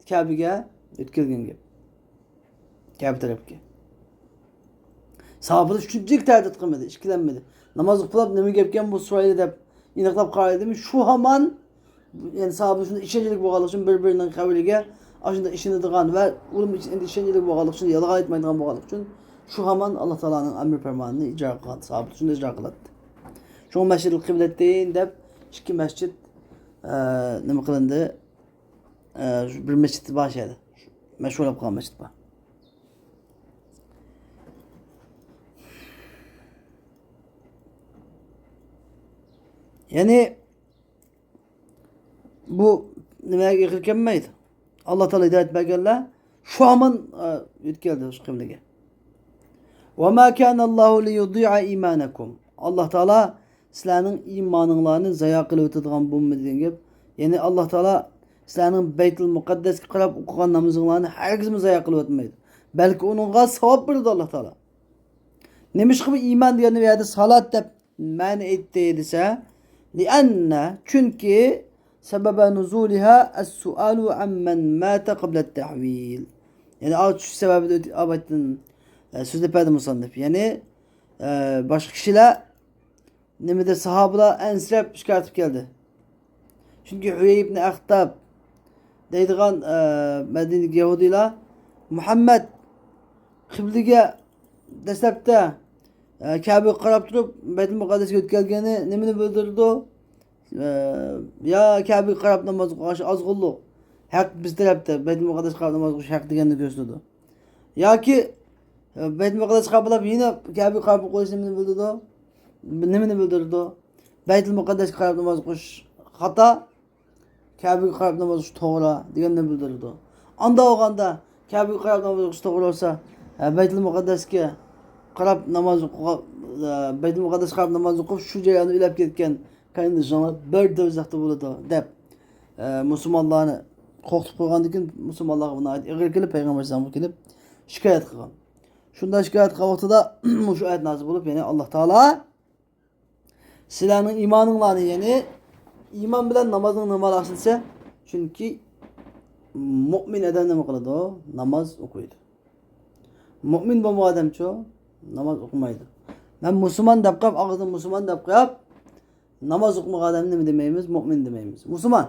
كەبىگە يۆتكەلگەن گەپ. كەبە تەرەپكە. ساھابىلەر شۇنچىلىك تەردىد قىلمىدى، ئىككىلەنمىدى. ناماز ئوقۇپ نېمە گەپكەن بۇ سۇھەيلى دەپ ئېنىقلاپ قارايدىمۇ، شۇ ھامان، يەنى ساھابىلەر شۇنداق ئىشەنچلىك بولغانلىقى ئۈچۈن، بىر-بىرىنىڭ خەۋىرىگە ئاشۇنداق ئىشىنىدىغان ۋە ئۇلۇم ئىشەنچلىك بولغانلىقى ئۈچۈن، يالغان ئېيتمايدىغان بولغانلىقى ئۈچۈن، شۇ ھامان ئاللا تائالانىڭ ئەمرى پەرمانىنى ئىجرا قىلغان، ساھابىلەر شۇنداق ئىجرا قىلاتتى. شۇڭا مەسچىدىل قىبلەتەين دەپ ئىككى مەسچىت، ئە، نېمە قىلىندى؟ ئە، شۇ بىر مەسچىت بار شۇ يەردە. مەشھۇر بولۇپ قالغان مەسچىت بار. يەنى بۇ نېمىگە ئېغىر كەلمەيدۇ. ئاللا تائالا ھىدايەت بەرگەنلەر شۇ ھامان، ئە، يۆتكەلدى شۇ قىبلىگە. وما كان الله ليضيع إيمانكم. ئاللا تائالا سىلەرنىڭ ئىمانىڭلارنى زايا قىلىۋېتىدىغان بولمىدى دېگەن گەپ. يەنى ئاللا تائالا سىلەرنىڭ بەيتۇل مۇقەددەسكە قاراپ ئوقۇغان نامىزىڭلارنى ھەرگىزمۇ زايا قىلىۋەتمەيدۇ. بەلكى ئۇنىڭغا ساۋاب بېرىدۇ ئاللا تائالا. نېمىشقا بۇ ئىمان دېگەننى بۇ يەردە سالات دەپ مەنە ئېيتتى دېسە، لىئەننە، چۈنكى، سەبەبە نۇزۇلىھا ئەسسۇئالۇ ئەممەن ماتە قەبلەت تەھۋىل. يەنى ئاۋۇ چۈشۈش سەۋەبىدە ئۆت-، ئاۋۇ بايتتىن، ئە، سۆزلەپ بەردى مۇسەننىپ. يەنى، ئە، باشقا كىشىلەر نېمىدە ساھابىلار ئەنسىرەپ شىكايەت قىلىپ كەلدى. چۈنكى ھۈيەي ئىبنى ئەختەب دەيدىغان، ئە، مەدىنىدىكى يەھۇدىيلار مۇھەممەد قىبلىگە دەسلەپتە، ئە، كەبىگە قاراپ تۇرۇپ بەيتۇل مۇقەددەسكە يۆتكەلگىنى نېمىنى بىلدۈرىدۇ؟ ئە، يا كەبىگە قاراپ ناماز ئوقۇش ئازغۇنلۇق، ھەق بىز تەرەپتە، بەيتۇل مۇقەددەسكە قاراپ ناماز ئوقۇش ھەق دېگەننى كۆرسىتىدۇ. ياكى، ئە، بەيتۇل مۇقەددەسكە قاراپ يەنە كەبىگە قاراپ ئوقۇش نېمىنى بىلدۈرىدۇ؟ نېمىنى بىلدۈرىدۇ؟ بەيتۇل مۇقەددەسكە قاراپ ناماز ئوقۇش خاتا، كەبىگە قاراپ ناماز ئوقۇش توغرا دېگەننى بىلدۈرىدۇ. ئاندا بولغاندا، كەبىگە قاراپ ناماز ئوقۇش توغرا بولسا، ئە، بەيتۇل مۇقەددەسكە قاراپ ناماز ئوقۇغان، ئە، بەيتۇل مۇقەددەسكە قاراپ ناماز ئوقۇپ، شۇ جەرياندا ئۆلۈپ كەتكەن قېرىندىشىڭلار بىر دوزاختا بولىدۇ، دەپ، ئە، مۇسۇلمانلارنى قورقۇتۇپ قويغاندىن كېيىن، مۇسۇلمانلارغا بۇ ناھايىتى ئېغىر كېلىپ، پەيغەمبەر ئەلەيھىسسالامغا كېلىپ شىكايەت قىلغان. شۇنداق شىكايەت قىلغان ۋاقتىدا مۇشۇ ئايەت نازىل بولۇپ، يەنى ئاللا تائالا سىلەرنىڭ ئىمانىڭلارنى، يەنى ئىمان بىلەن نامازنىڭ نېمە ئالاقىسى دېسە، چۈنكى مۇئمىن ئادەم نېمە قىلىدۇ؟ ناماز ئوقۇيدۇ. مۇئمىن بولمىغان ئادەمچۇ؟ ناماز ئوقۇمايدۇ. مەن مۇسۇلمان دەپ قاپ، ئاغزىدىن مۇسۇلمان دەپ قاپ، ناماز ئوقۇمىغان ئادەمنى نېمە دېمەيمىز؟ مۇئمىن دېمەيمىز. مۇسۇلمان.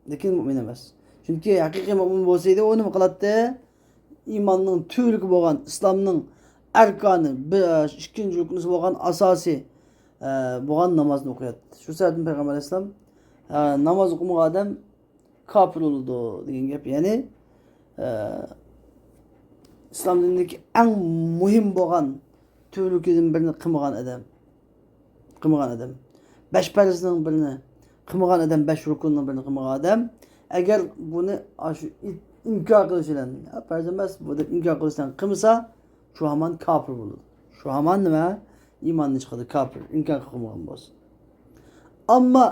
لېكىن مۇئمىن ئەمەس. چۈنكى ھەقىقىي مۇئمىن بولسا ئىدى، ئۇ نېمە قىلاتتى؟ ئىماننىڭ تۈۋرۈكى بولغان، ئىسلامنىڭ ئەركانى، بىر، ئىككىنچى رۇكنىسى بولغان، ئاساسىي، ئە، بولغان نامازنى ئوقۇياتتى. شۇ سەۋەبتىن پەيغەمبەر ئەلەيھىسسالام، ئە، ناماز ئوقۇمىغان ئادەم كاپىر بولىدۇ دېگەن گەپ. يەنى، ئە، ئىسلام دىنىدىكى ئەڭ مۇھىم بولغان تۈۋرۈكىدىن بىرنى قىلمىغان ئادەم. قىلمىغان ئادەم. بەش پەرزنىڭ بىرىنى قىلمىغان ئادەم، بەش رۇكۇننىڭ بىرىنى قىلمىغان ئادەم، ئەگەر بۇنى ئاشۇ ئىنكار قىلىش بىلەن، يا پەرز ئەمەس بۇ دەپ ئىنكار قىلىش بىلەن قىلمىسا، شۇ ھامان كاپىر بولىدۇ. شۇ ھامان نېمە؟ ئىماندىن چىقىدۇ، كاپىر، ئىنكار قىلمىغان بولسا. ئەمما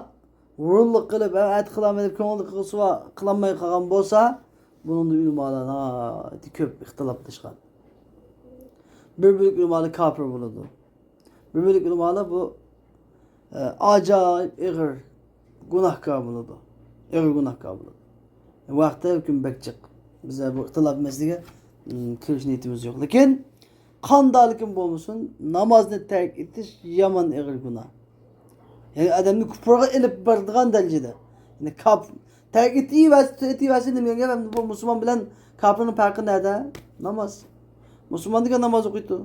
ھۇرۇنلۇق قىلىپ، ھە، ئەتە قىلامەن دەپ كۆڭلىدە قىلسا، قىلالماي قالغان بولسا، بۇنىڭدا ئۆلىمالار ناھايىتى كۆپ ئىختىلاپلاشقان. بىر بۆلەك ئۆلىمالار كاپىر بولىدۇ. بىر بۆلەك ئۆلىمالار بۇ، ئە، ئاجايىپ ئېغىر گۇناھكار بولىدۇ. ئېغىر گۇناھكار بولىدۇ. بۇ ھەقتە ھۆكۈم بەك جىق. بىز بۇ ئىختىلاپ مەسىلىگە، ئىم، كىرىش نىيىتىمىز يوق. لېكىن قانداقلىكىم بولمىسۇن، نامازنى تەرك ئېتىش يامان ئېغىر گۇناھ. يەنى ئادەمنى كۇپۇرغا ئېلىپ بارىدىغان دەرىجىدە. يەنى كاپ-، تەرك ئېتىۋەرسە، ئېتىۋەرسە نېمە گەپ؟ ئەمدى بۇ مۇسۇلمان بىلەن كاپىرنىڭ پەرقى نەدە؟ ناماز. مۇسۇلمان دېگەن ناماز ئوقۇيدۇ.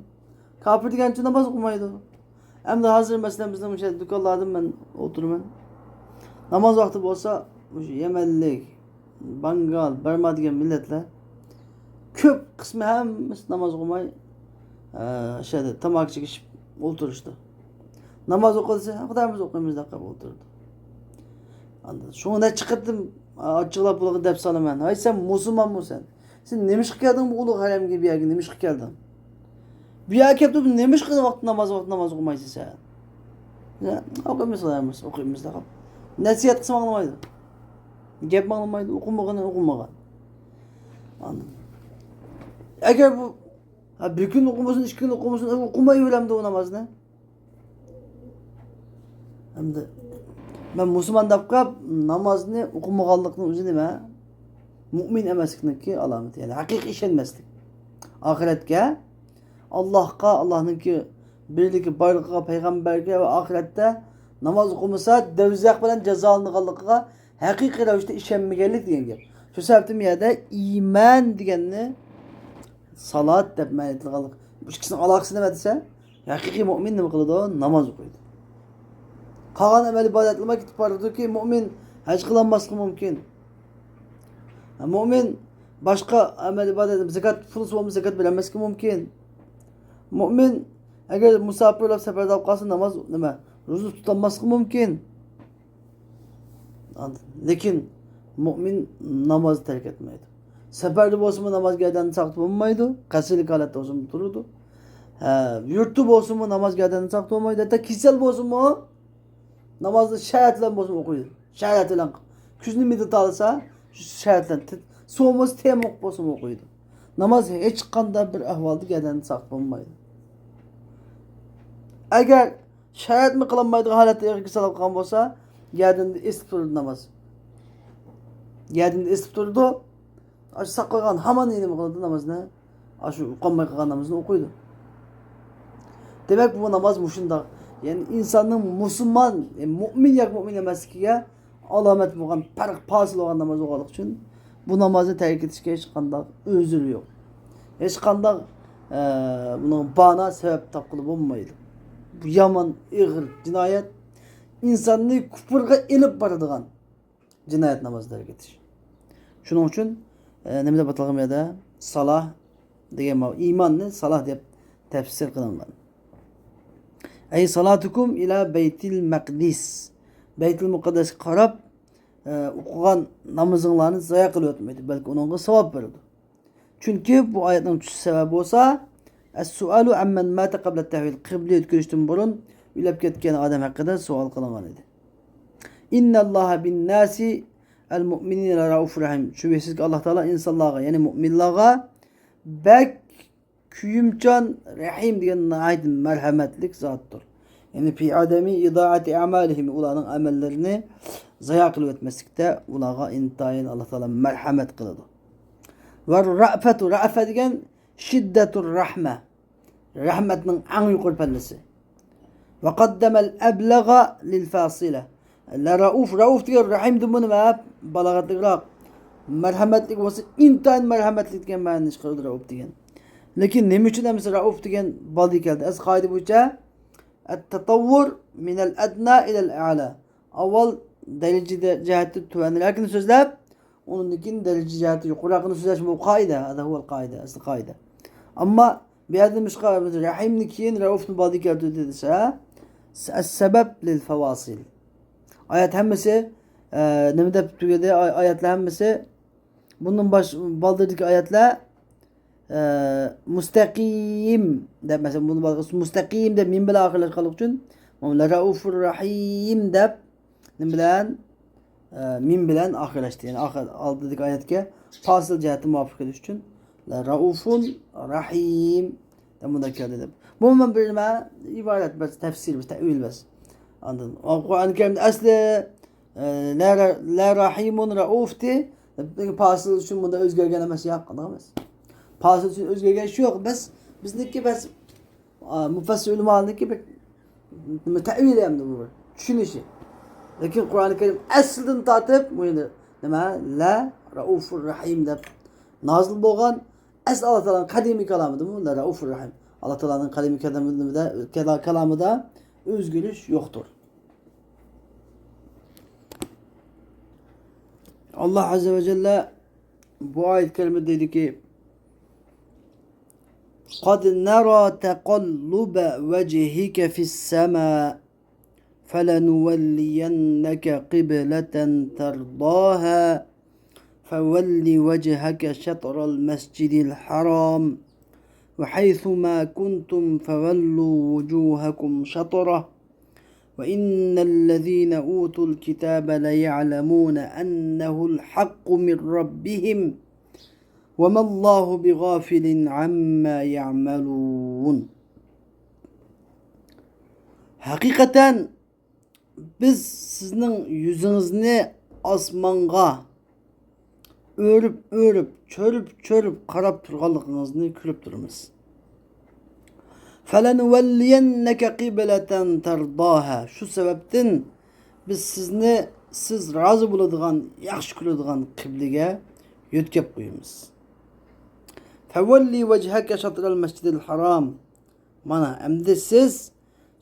كاپىر دېگەنچە ناماز ئوقۇمايدۇ. ئەمدى ھازىر مەسىلەن بىزنىڭ مۇشۇ دۇكانلاردا مەن ئولتۇرىمەن. ناماز ۋاقتى بولسا، مۇشۇ يەمەنلىك، بانگال، بەرما دېگەن مىللەتلەر كۆپ قىسمى ھەممىسى ناماز ئوقۇماي، ئە، شۇ يەردە تاماكا چېكىشىپ ئولتۇرۇشتا. ناماز ئوقۇ دېسە، خۇدايىمىز ئوقۇيمىز دەپ قېلىپ ئولتۇرىدۇ. ئاندىن شۇڭا نەچچە قېتىم ئاچچىقلاپ بۇلارغا دەپ سالىمەن. ھەي، سەن مۇسۇلمانمۇ سەن؟ سەن نېمىشقا كەلدىڭ بۇ ئۇلۇغ ھەرەمگە، بۇ يەرگە نېمىشقا كەلدىڭ؟ بۇ يەرگە كەپتۇ، نېمىشقا ۋاقىت ناماز، ۋاقىت ناماز ئوقۇمايسەن سەن؟ يا، ئوقۇيمىز، ئوقۇيمىز، ئوقۇيمىز دەپ. نەسىھەت قىلسا ئاڭلىمايدۇ. گەپ ئاڭلىمايدۇ، ئوقۇمىغىنى ئوقۇمىغان. ئاندىن. ئەگەر بۇ، ھە، بىر كۈن ئوقۇمىسۇن، ئىككى كۈن ئوقۇمىسۇن، ئوقۇمايۋېرەمدۇ ئۇ نامازنى؟ ئەمدى مەن مۇسۇلمان دەپ قاپ نامازنى ئوقۇمىغانلىقنىڭ ئۆزى نېمە؟ مۇئمىن ئەمەسلىكنىڭكى ئالامىتى، يەنى ھەقىقىي ئىشەنمەسلىك. ئاخىرەتكە، ئاللاھقا، ئاللاھنىڭكى بىرلىكى، بارلىقىغا، پەيغەمبەرگە ۋە ئاخىرەتتە ناماز ئوقۇمىسا، دوزاخ بىلەن جازالىنىدىغانلىقىغا ھەقىقىي رەۋىشتە ئىشەنمىگەنلىك دېگەن گەپ. شۇ سەۋەبتىن بۇ يەردە ئىمان دېگەننى سالات دەپ مەنىتىلغانلىق. بۇ ئىككىسىنىڭ ئالاقىسى نېمە دېسە، ھەقىقىي مۇئمىن نېمە قىلىدۇ؟ ناماز ئوقۇيدۇ. قالغان ئەمەل ئىبادەتلىرىمۇ كېتىپ بارىدۇكى، مۇئمىن ھەج قىلالماسلىقى مۇمكىن. مۇئمىن باشقا ئەمەل ئىبادەت، زاكات، پۇلسى بولمىسا زاكات بېرەلمەسلىكى مۇمكىن. مۇئمىن ئەگەر مۇساپىر بولۇپ سەپەردە قالسا ناماز، نېمە، روزا تۇتالماسلىقى مۇمكىن. لېكىن مۇئمىن نامازنى تەرك ئەتمەيدۇ. سەپەردە بولسىمۇ ناماز گەدەندىن ساقىت بولمايدۇ. قەستلىك ھالەتتە بولسىمۇ تۇرىدۇ. ھە، يۇرتتا بولسىمۇ ناماز گەدەندىن ساقىت بولمايدۇ. ھەتتا كېسەل بولسىمۇ نامازنى شەرەت بىلەن بولسىمۇ ئوقۇيدۇ. شەرەت بىلەن. كۈزنى مىدىرلىسا، شۇ شەرەت بىلەن. سوۋۇمىسا تەيەممۇم قىلىپ بولسىمۇ ئوقۇيدۇ. ناماز ھېچقانداق بىر ئەھۋالدا گەدەندىن ساقىت بولمايدۇ. ئەگەر شەرەتمۇ قىلالمايدىغان ھالەتتە ئېغىر كېسەل ئالغان بولسا، گەدىنىدە ئېسىلىپ تۇرىدۇ ناماز. گەدىنىدە ئېسىلىپ تۇرىدۇ. ئاشۇ ساقلىغان ھامان نېمە قىلىدۇ نامازنى؟ ئاشۇ ئۇقالماي قالغان نامىزىنى ئوقۇيدۇ. دېمەك، بۇ ناماز مۇشۇنداق. يەنى ئىنساننىڭ مۇسۇلمان، يەنى مۇئمىن ياكى مۇئمىن ئەمەسلىكىگە ئالامەت بولغان، پەرق پاسىل بولغان ناماز بولغانلىقى ئۈچۈن بۇ نامازنى تەرك ئېتىشكە ھېچقانداق ئۆزرى يوق. ھېچقانداق، ئە، بۇنىڭغا بانا سەۋەب تاپقىلى بولمايدۇ. بۇ يامان ئېغىر جىنايەت. ئىنساننى كۇپۇرغا ئېلىپ بارىدىغان جىنايەت نامازدا تەرك ئېتىش. شۇنىڭ ئۈچۈن، ئە، نېمە دەپ ئاتالغان بۇ يەردە؟ سالاھ دېگەن ما-، ئىماننى سالاھ دەپ تەپسىر قىلىنغان. ئەي سالاتۇكۇم ئىلا بەيتىل مەقدىس. بەيتۇل مۇقەددەسكە قاراپ، ئە، ئوقۇغان نامىزىڭلارنى زايە قىلىۋەتمەيدۇ، بەلكى ئۇنىڭغا ساۋاب بېرىدۇ. چۈنكى بۇ ئايەتنىڭ چۈشۈش سەۋەبى بولسا، ئەسسۇئالۇ ئەممەن ماتە قەبلە تەھۋىل، قىبلە يۆتكىلىشتىن بۇرۇن ئۆلۈپ كەتكەن ئادەم ھەققىدە سوئال قىلىنغان ئىدى. ئىنناللاھە بىنناسى ئەل مۇئمىنىنە لەرەئۇفۇر رەھىم. شۈبھىسىزكى، ئاللاھ تائالا ئىنسانلارغا، يەنى مۇئمىنلارغا بەك كۆيۈمچان، رەھىم دېگەن ناھايىتى مەرھەمەتلىك زاتتۇر. يەنى في عدم إضاعة أعمالهم، ئۇلارنىڭ ئەمەللىرىنى زايە قىلىۋەتمەسلىكتە ئۇلارغا ئىنتايىن ئاللاھ تائالا مەرھەمەت قىلىدۇ. ۋە رەئفەتۇ، رەئفە دېگەن شىددەتۇر رەھمە، رەھمەتنىڭ ئەڭ يۇقىرى پەللىسى. ۋە قەددەمەل ئەبلەغە لىل فاسىلە. لە رەئۇف، رەئۇف دېگەن رەھىمدىنمۇ نېمە بالاغەتلىكراق، مەرھەمەتلىك بولسا، ئىنتايىن مەرھەمەتلىك دېگەن مەنىنى چىقىرىدۇ رەئۇف دېگەن. لېكىن نېمە ئۈچۈن ئەمىسە رەئۇف دېگەن بالدى كەلدى؟ ئەسلى قائىدە بويىچە، ئەت تەتەۋۋۇر مىنەل ئەدنا ئىلەل ئەلا. ئاۋۋال دەرىجە جەھەتتە تۆۋەنرەكنى سۆزلەپ، ئۇنىڭدىن كېيىن دەرىجە جەھەتتە يۇقىرىراقنى سۆزلەش، بۇ قائىدە، ھازا ھۇۋەل قائىدە، ئەسلى قائىدە. ئەمما بۇ يەردە مۇشۇ رەھىمنى كېيىن رەئۇفنى بالدى كەلتۈردى دېسە، سەبەب لىل فەۋاسىل. ئايەت ھەممىسى، ئە، نېمە دەپ تۈگىدى؟ ئاي-، ئايەتلەر ھەممىسى، بۇندىن باش-، بالدۇردىكى ئايەتلەر، ئە، مۇستەقىم دەپ، مەسىلەن، بۇنى بالدۇر-، مۇستەقىم دەپ مىم بىلەن ئاخىرلاشقانلىقى ئۈچۈن، لەرەئۇفۇر رەھىم دەپ نېمە بىلەن؟ ئە، مىم بىلەن ئاخىرلاشتى. يەنى ئاخىر، ئالدىدىكى ئايەتكە پاسىل جەھەتتە مۇۋاپىق كېلىش ئۈچۈن، لە رەئۇفۇن رەھىم دەپ مۇنداق كەلدى دەپ. بۇ مەن بىر نېمە، ئىبارەت بەس، تەپسىر بەس، تەئۋىل بەس. ئاندىن، ئۇ قۇرئان كەرىمدە ئەسلى، ئە، لە رە-، لە رەھىمۇن رەئۇفتى، پاسىل ئۈچۈن بۇندا ئۆزگەرگەن ئەمەس، ياق، قانداق ئەمەس. پاسىل ئۈچۈن ئۆزگەرگەن شۇ يوق، بەس، بىزنىڭكى بەس، ئا، مۇپەسسىر ئۆلىمالارنىڭكى بىر نېمە، تەئۋىلى ئەمدى بۇ بىر چۈشىنىشى. لېكىن قۇرئانى كەرىم ئەسلىدىن تارتىپ، بۇ يەنە نېمە؟ لە رەئۇفۇر رەھىم دەپ نازىل بولغان، ئەسلى ئاللا تائالانىڭ قەدىمىي كالامىدىمۇ لە رەئۇفۇر رەھىم. ئاللا تائالانىڭ قەدىمىي كالامىدا، كالا-، كالامىدا ئۆزگىرىش يوقتۇر. ئاللا ئەززە ۋە جەللە بۇ ئايەت كەرىمىدە دەيدۇكى، قد نرى تقلب وجهك في السماء فلنولينك قبلة ترضاها فول وجهك شطر المسجد الحرام وحيث ما كنتم فولوا وجوهكم شطره وإن الذين أوتوا الكتاب ليعلمون أنه الحق من ربهم وما الله بغافل عما يعملون. ھەقىقەتەن بىز سىزنىڭ يۈزىڭىزنى ئاسمانغا ئۆرۈپ-ئۆرۈپ، چۆرۈپ-چۆرۈپ قاراپ تۇرغانلىقىڭىزنى كۆرۈپ تۇرىمىز. فلنولينك قبلة ترضاها. شۇ سەۋەبتىن بىز سىزنى سىز رازى بولىدىغان، ياخشى كۆرىدىغان قىبلىگە يۆتكەپ قويىمىز. فول وجهك شطر المسجد الحرام. مانا، ئەمدى سىز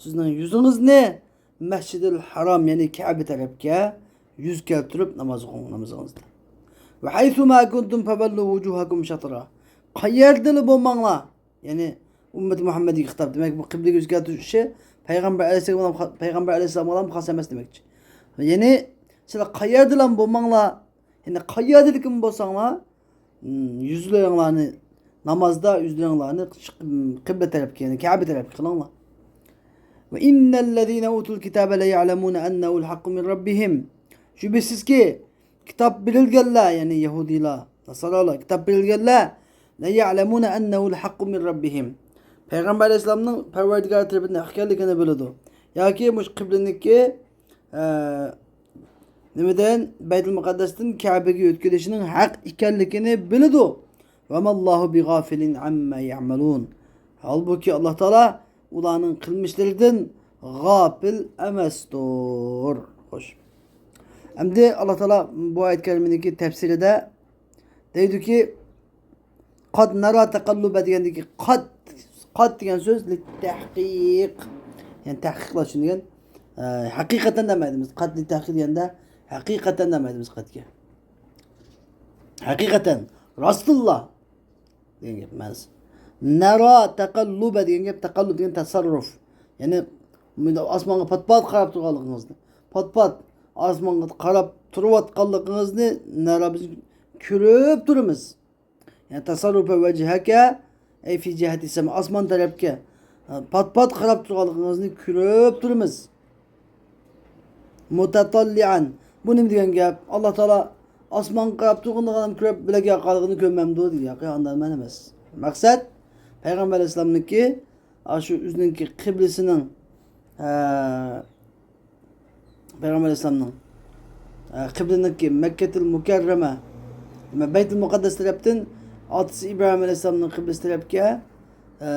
سىزنىڭ يۈزىڭىزنى مەسجىدىل ھارام، يەنى كەبە تەرەپكە يۈز كەلتۈرۈپ ناماز ئوقۇڭ، نامىزىڭىزدا. وحيث ما كنتم فولوا وجوهكم شطره. قەيەردىلا بولماڭلار، يەنى ئۈممىتى مۇھەممەدىگە خىتاب. دېمەك، بۇ قىبلىگە يۈز كەلتۈرۈش ئىشى پەيغەمبەر ئەلەيھىسسالام، پەيغەمبەر ئەلەيھىسسالامغىلا خاس ئەمەس دېمەكچى. يەنى سىلەر قەيەردىلا بولماڭلار، يەنى قەيەردىلىكىمۇ بولساڭلار، يۈزلىرىڭلارنى، نامازدا يۈزلىرىڭلارنى قىبلە تەرەپكە، يەنى كەبە تەرەپكە قىلىڭلار. وإن الذين أوتوا الكتاب ليعلمون أنه الحق من ربهم. شۈبھىسىزكى، كىتاب بېرىلگەنلەر، يەنى يەھۇدىيلار، ناسارالار، كىتاب بېرىلگەنلەر، ليعلمون أنه الحق من ربهم. پەيغەمبەر ئەلەيھىسسالامنىڭ پەرۋەردىگارى تەرىپىدىن ھەق ئىكەنلىكىنى بىلىدۇ. ياكى مۇشۇ قىبلىنىڭكى ئە، نېمىدىن؟ بەيتۇل مۇقەددەستىن كەبىگە يۆتكىلىشىنىڭ ھەق ئىكەنلىكىنى بىلىدۇ. وما الله بغافل عما يعملون. ھالبۇكى، ئاللا تائالا ئۇلارنىڭ قىلمىشلىرىدىن غاپىل ئەمەستۇر. خوش. ئەمدى ئاللا تائالا بۇ ئايەت كەرىمىدىكى تەپسىرىدە دەيدۇكى، قد نرى تقلب دېگەندىكى قد، قد دېگەن سۆز للتحقيق، يەنى تەھقىقلاشنى دېگەن. ئە، ھەقىقەتەن دەمەيدىمىز. قەتئىي تەھقىق دېگەندە ھەقىقەتەن دەمەيدىمىز قەتئىي. ھەقىقەتەن، راستىنلا دېگەن گەپ مەنىسى. نەرا تەقەللۇبە دېگەن گەپ، تەقەللۇب دېگەن تەسەررۇف. يەنى مۇنداق ئاسمانغا پات-پات قاراپ تۇرغانلىقىڭىزنى، پات-پات ئاسمانغا قاراپ تۇرۇۋاتقانلىقىڭىزنى نەرا، بىز كۆرۈپ تۇرىمىز. يەنى تەسەررۇفە ۋەجھەكە، ئەي فى جىھەتى سەما، ئاسمان تەرەپكە پات-پات قاراپ تۇرغانلىقىڭىزنى كۆرۈپ تۇرىمىز. مۇتەتەللىئەن. بۇ نېمە دېگەن گەپ؟ ئاللا تائالا ئاسمانغا قاراپ تۇرغىنىغا ئادەم كۆرۈپ بىلەك ياققانلىقىنى كۆرمەمدۇ دېگەن گەپ. ئانداق مەنە ئەمەس. مەقسەت، پەيغەمبەر ئەلەيھىسسالامنىڭكى، ئاشۇ ئۆزىنىڭكى قىبلىسىنىڭ، ئە، پەيغەمبەر ئەلەيھىسسالامنىڭ، ئە، قىبلىنىڭكى مەككەتۇل مۇكەررەمە، بەيتۇل مۇقەددەس تەرەپتىن ئاتىسى ئىبراھىم ئەلەيھىسسالامنىڭ قىبلىسى تەرەپكە، ئە،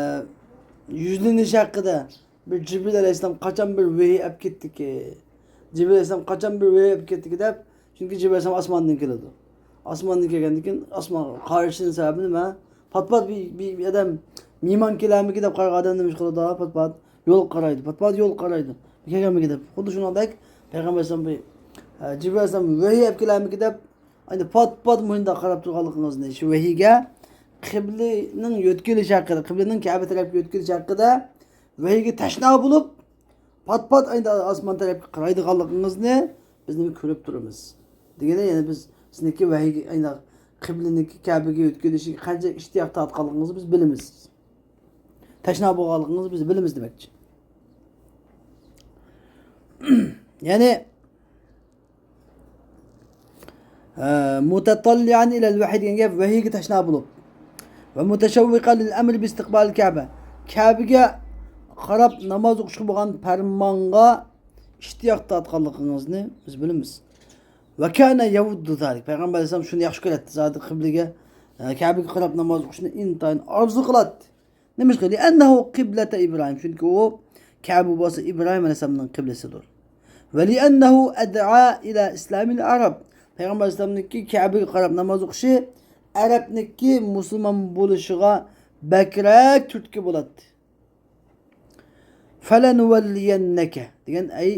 يۈزلىنىش ھەققىدە بىر جىبرىل ئەلەيھىسسالام قاچان بىر ۋەھىي ئەپ كەتتىكى، جىبرىل ئەلەيھىسسالام قاچان بىر ۋەھىي ئەپ كەتتىكى دەپ، چۈنكى جىبرىل ئەلەيھىسسالام ئاسماندىن كېلىدۇ. ئاسماندىن كەلگەندىن كېيىن ئاسمانغا قارىشىنىڭ سەۋەبى نېمە؟ پات-پات بىر، بىر، بىر ئادەم مېھمان كېلەرمىكىن دەپ قارىغان ئادەم نېمە ئىش قىلىدۇ؟ پات-پات يول قارايدۇ، پات-پات يول قارايدۇ. كەلگەنمىكىن دەپ. خۇددى شۇنىڭدەك پەيغەمبەر ئەلەيھىسسالام بىر، ئە، جىبرىل ئەلەيھىسسالام ۋەھىي ئەپ كېلەرمىكىن دەپ، ئەنە پات-پات مۇنداق قاراپ تۇرغانلىقىڭىزنى، شۇ ۋەھىيگە قىبلىنىڭ يۆتكىلىشى ھەققىدە، قىبلىنىڭ كەبە تەرەپكە يۆتكىلىشى ھەققىدە ۋەھىيگە تەشنا بولۇپ، پات-پات ئايدا ئاسمان تەرەپكە قارايدىغانلىقىڭىزنى بىز نېمە كۆرۈپ تۇرىمىز. دېگەندە، يەنى بىز سىزنىڭكى ۋەھىيگە ئايدا قىبلىنىڭكى كەبىگە يۆتكىلىشىگە قانچە ئىشتىياق تارتقانلىقىڭىزنى بىز بىلىمىز. تەشنا بولغانلىقىڭىزنى بىز بىلىمىز دېمەكچى. يەنى، ئە، مۇتەتەللىئەن ئىلەل ۋەھىي دېگەن گەپ، ۋەھىيگە تەشنا بولۇپ. ۋە مۇتەشەۋۋىقەن لىل ئەمرى بىستىقبالىل كەبە. كەبىگە قاراپ ناماز ئوقۇشقا بولغان پەرمانغا ئىشتىياق تارتقانلىقىڭىزنى بىز بىلىمىز. ۋە كانە يەۋۇددۇ زالىك. پەيغەمبەر ئەلەيھىسسالام شۇنى ياخشى كۆرەتتى. زادى قىبلىگە، ئە، كەبىگە قاراپ ناماز ئوقۇشنى ئىنتايىن ئارزۇ قىلاتتى. نېمىشقا؟ لىئەننەھۇ قىبلەتە ئىبراھىم. چۈنكى ئۇ كەبە بولسا ئىبراھىم ئەلەيھىسسالامنىڭ قىبلىسىدۇر. ۋە لىئەننەھۇ ئەدئا ئىلە ئىسلامىل ئەرەب. پەيغەمبەر ئەلەيھىسسالامنىڭكى كەبىگە قاراپ ناماز ئوقۇشى ئەرەبنىڭكى مۇسۇلمان بولۇشىغا بەكرەك تۈرتكە بولاتتى. فەلەنۇۋەللىيەننەكە دېگەن، ئەي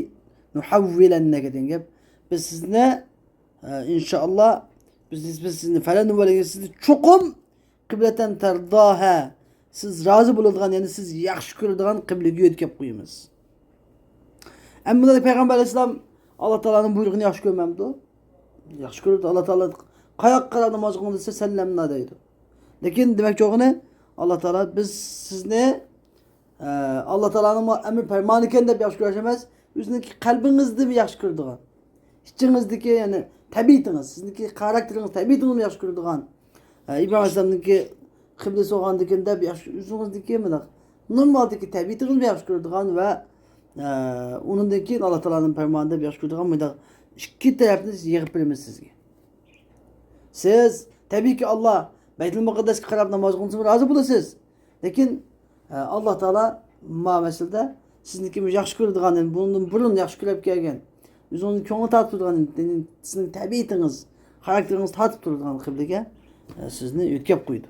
نۇھەۋۋىلەننەكە دېگەن گەپ. بىز سىزنى، ئە، ئىنشائاللا، بىز، بىز سىزنى، فەلەنۇۋەللىيەننەكە، سىزنى چوقۇم قىبلەتەن تەرداھا، سىز رازى بولىدىغان، يەنى سىز ياخشى كۆرىدىغان قىبلىگە يۆتكەپ قويىمىز. ئەمما پەيغەمبەر ئەلەيھىسسالام ئاللا تائالانىڭ بۇيرۇقىنى ياخشى كۆرمەمدۇ؟ ياخشى كۆرىدۇ. ئاللا تائالا قاياققا قاراپ ناماز ئوقۇڭ دېسە، سەللەمنا دەيدۇ. لېكىن دېمەكچى بولغىنى، ئاللا تائالا بىز سىزنى ئە، ئاللا تائالانىڭ ئەمر پەرمانىكەن دەپ ياخشى كۆرۈش ئەمەس، ئۆزىنىڭكى قەلبىڭىزدىمۇ ياخشى كۆرىدىغان، ئىچىڭىزدىكى، يەنى تەبىئىتىڭىز، سىزنىڭكى خاراكتېرىڭىز، تەبىئىتىڭىزمۇ ياخشى كۆرىدىغان، ئە، ئىبراھىم ئەلەيھىسسالامنىڭكى قىبلىسى بولغاندىكىن دەپ ياخشى، ئۆزىڭىزدىكى مۇنداق نورمالدىكى تەبىئىتىڭىزمۇ ياخشى كۆرىدىغان ۋە، ئە، ئۇنىڭدىن كېيىن ئاللا تائالانىڭ پەرمانى دەپ ياخشى كۆرىدىغان مۇنداق ئىككى تەرەپنى يىغىپ بېرىمىز سىزگە. سىز، تەبىئىيكى، ئاللا بەيتۇل مۇقەددەسكە قاراپ ناماز ئوقۇسىمۇ رازى بولىسىز. لېكىن، ئە، ئاللا تائالا ما مەسىلىدە سىزنىڭكى ياخشى كۆرىدىغان، يەنى بۇنىڭدىن بۇرۇن ياخشى كۆرۈپ كەلگەن، ئۆزىڭىزنىڭ كۆڭلى تارتىپ تۇرىدىغان، يەنى سىزنىڭ تەبىئىتىڭىز، خاراكتېرىڭىز تارتىپ تۇرىدىغان قىبلىگە، ئە، سىزنى يۆتكەپ قويىدۇ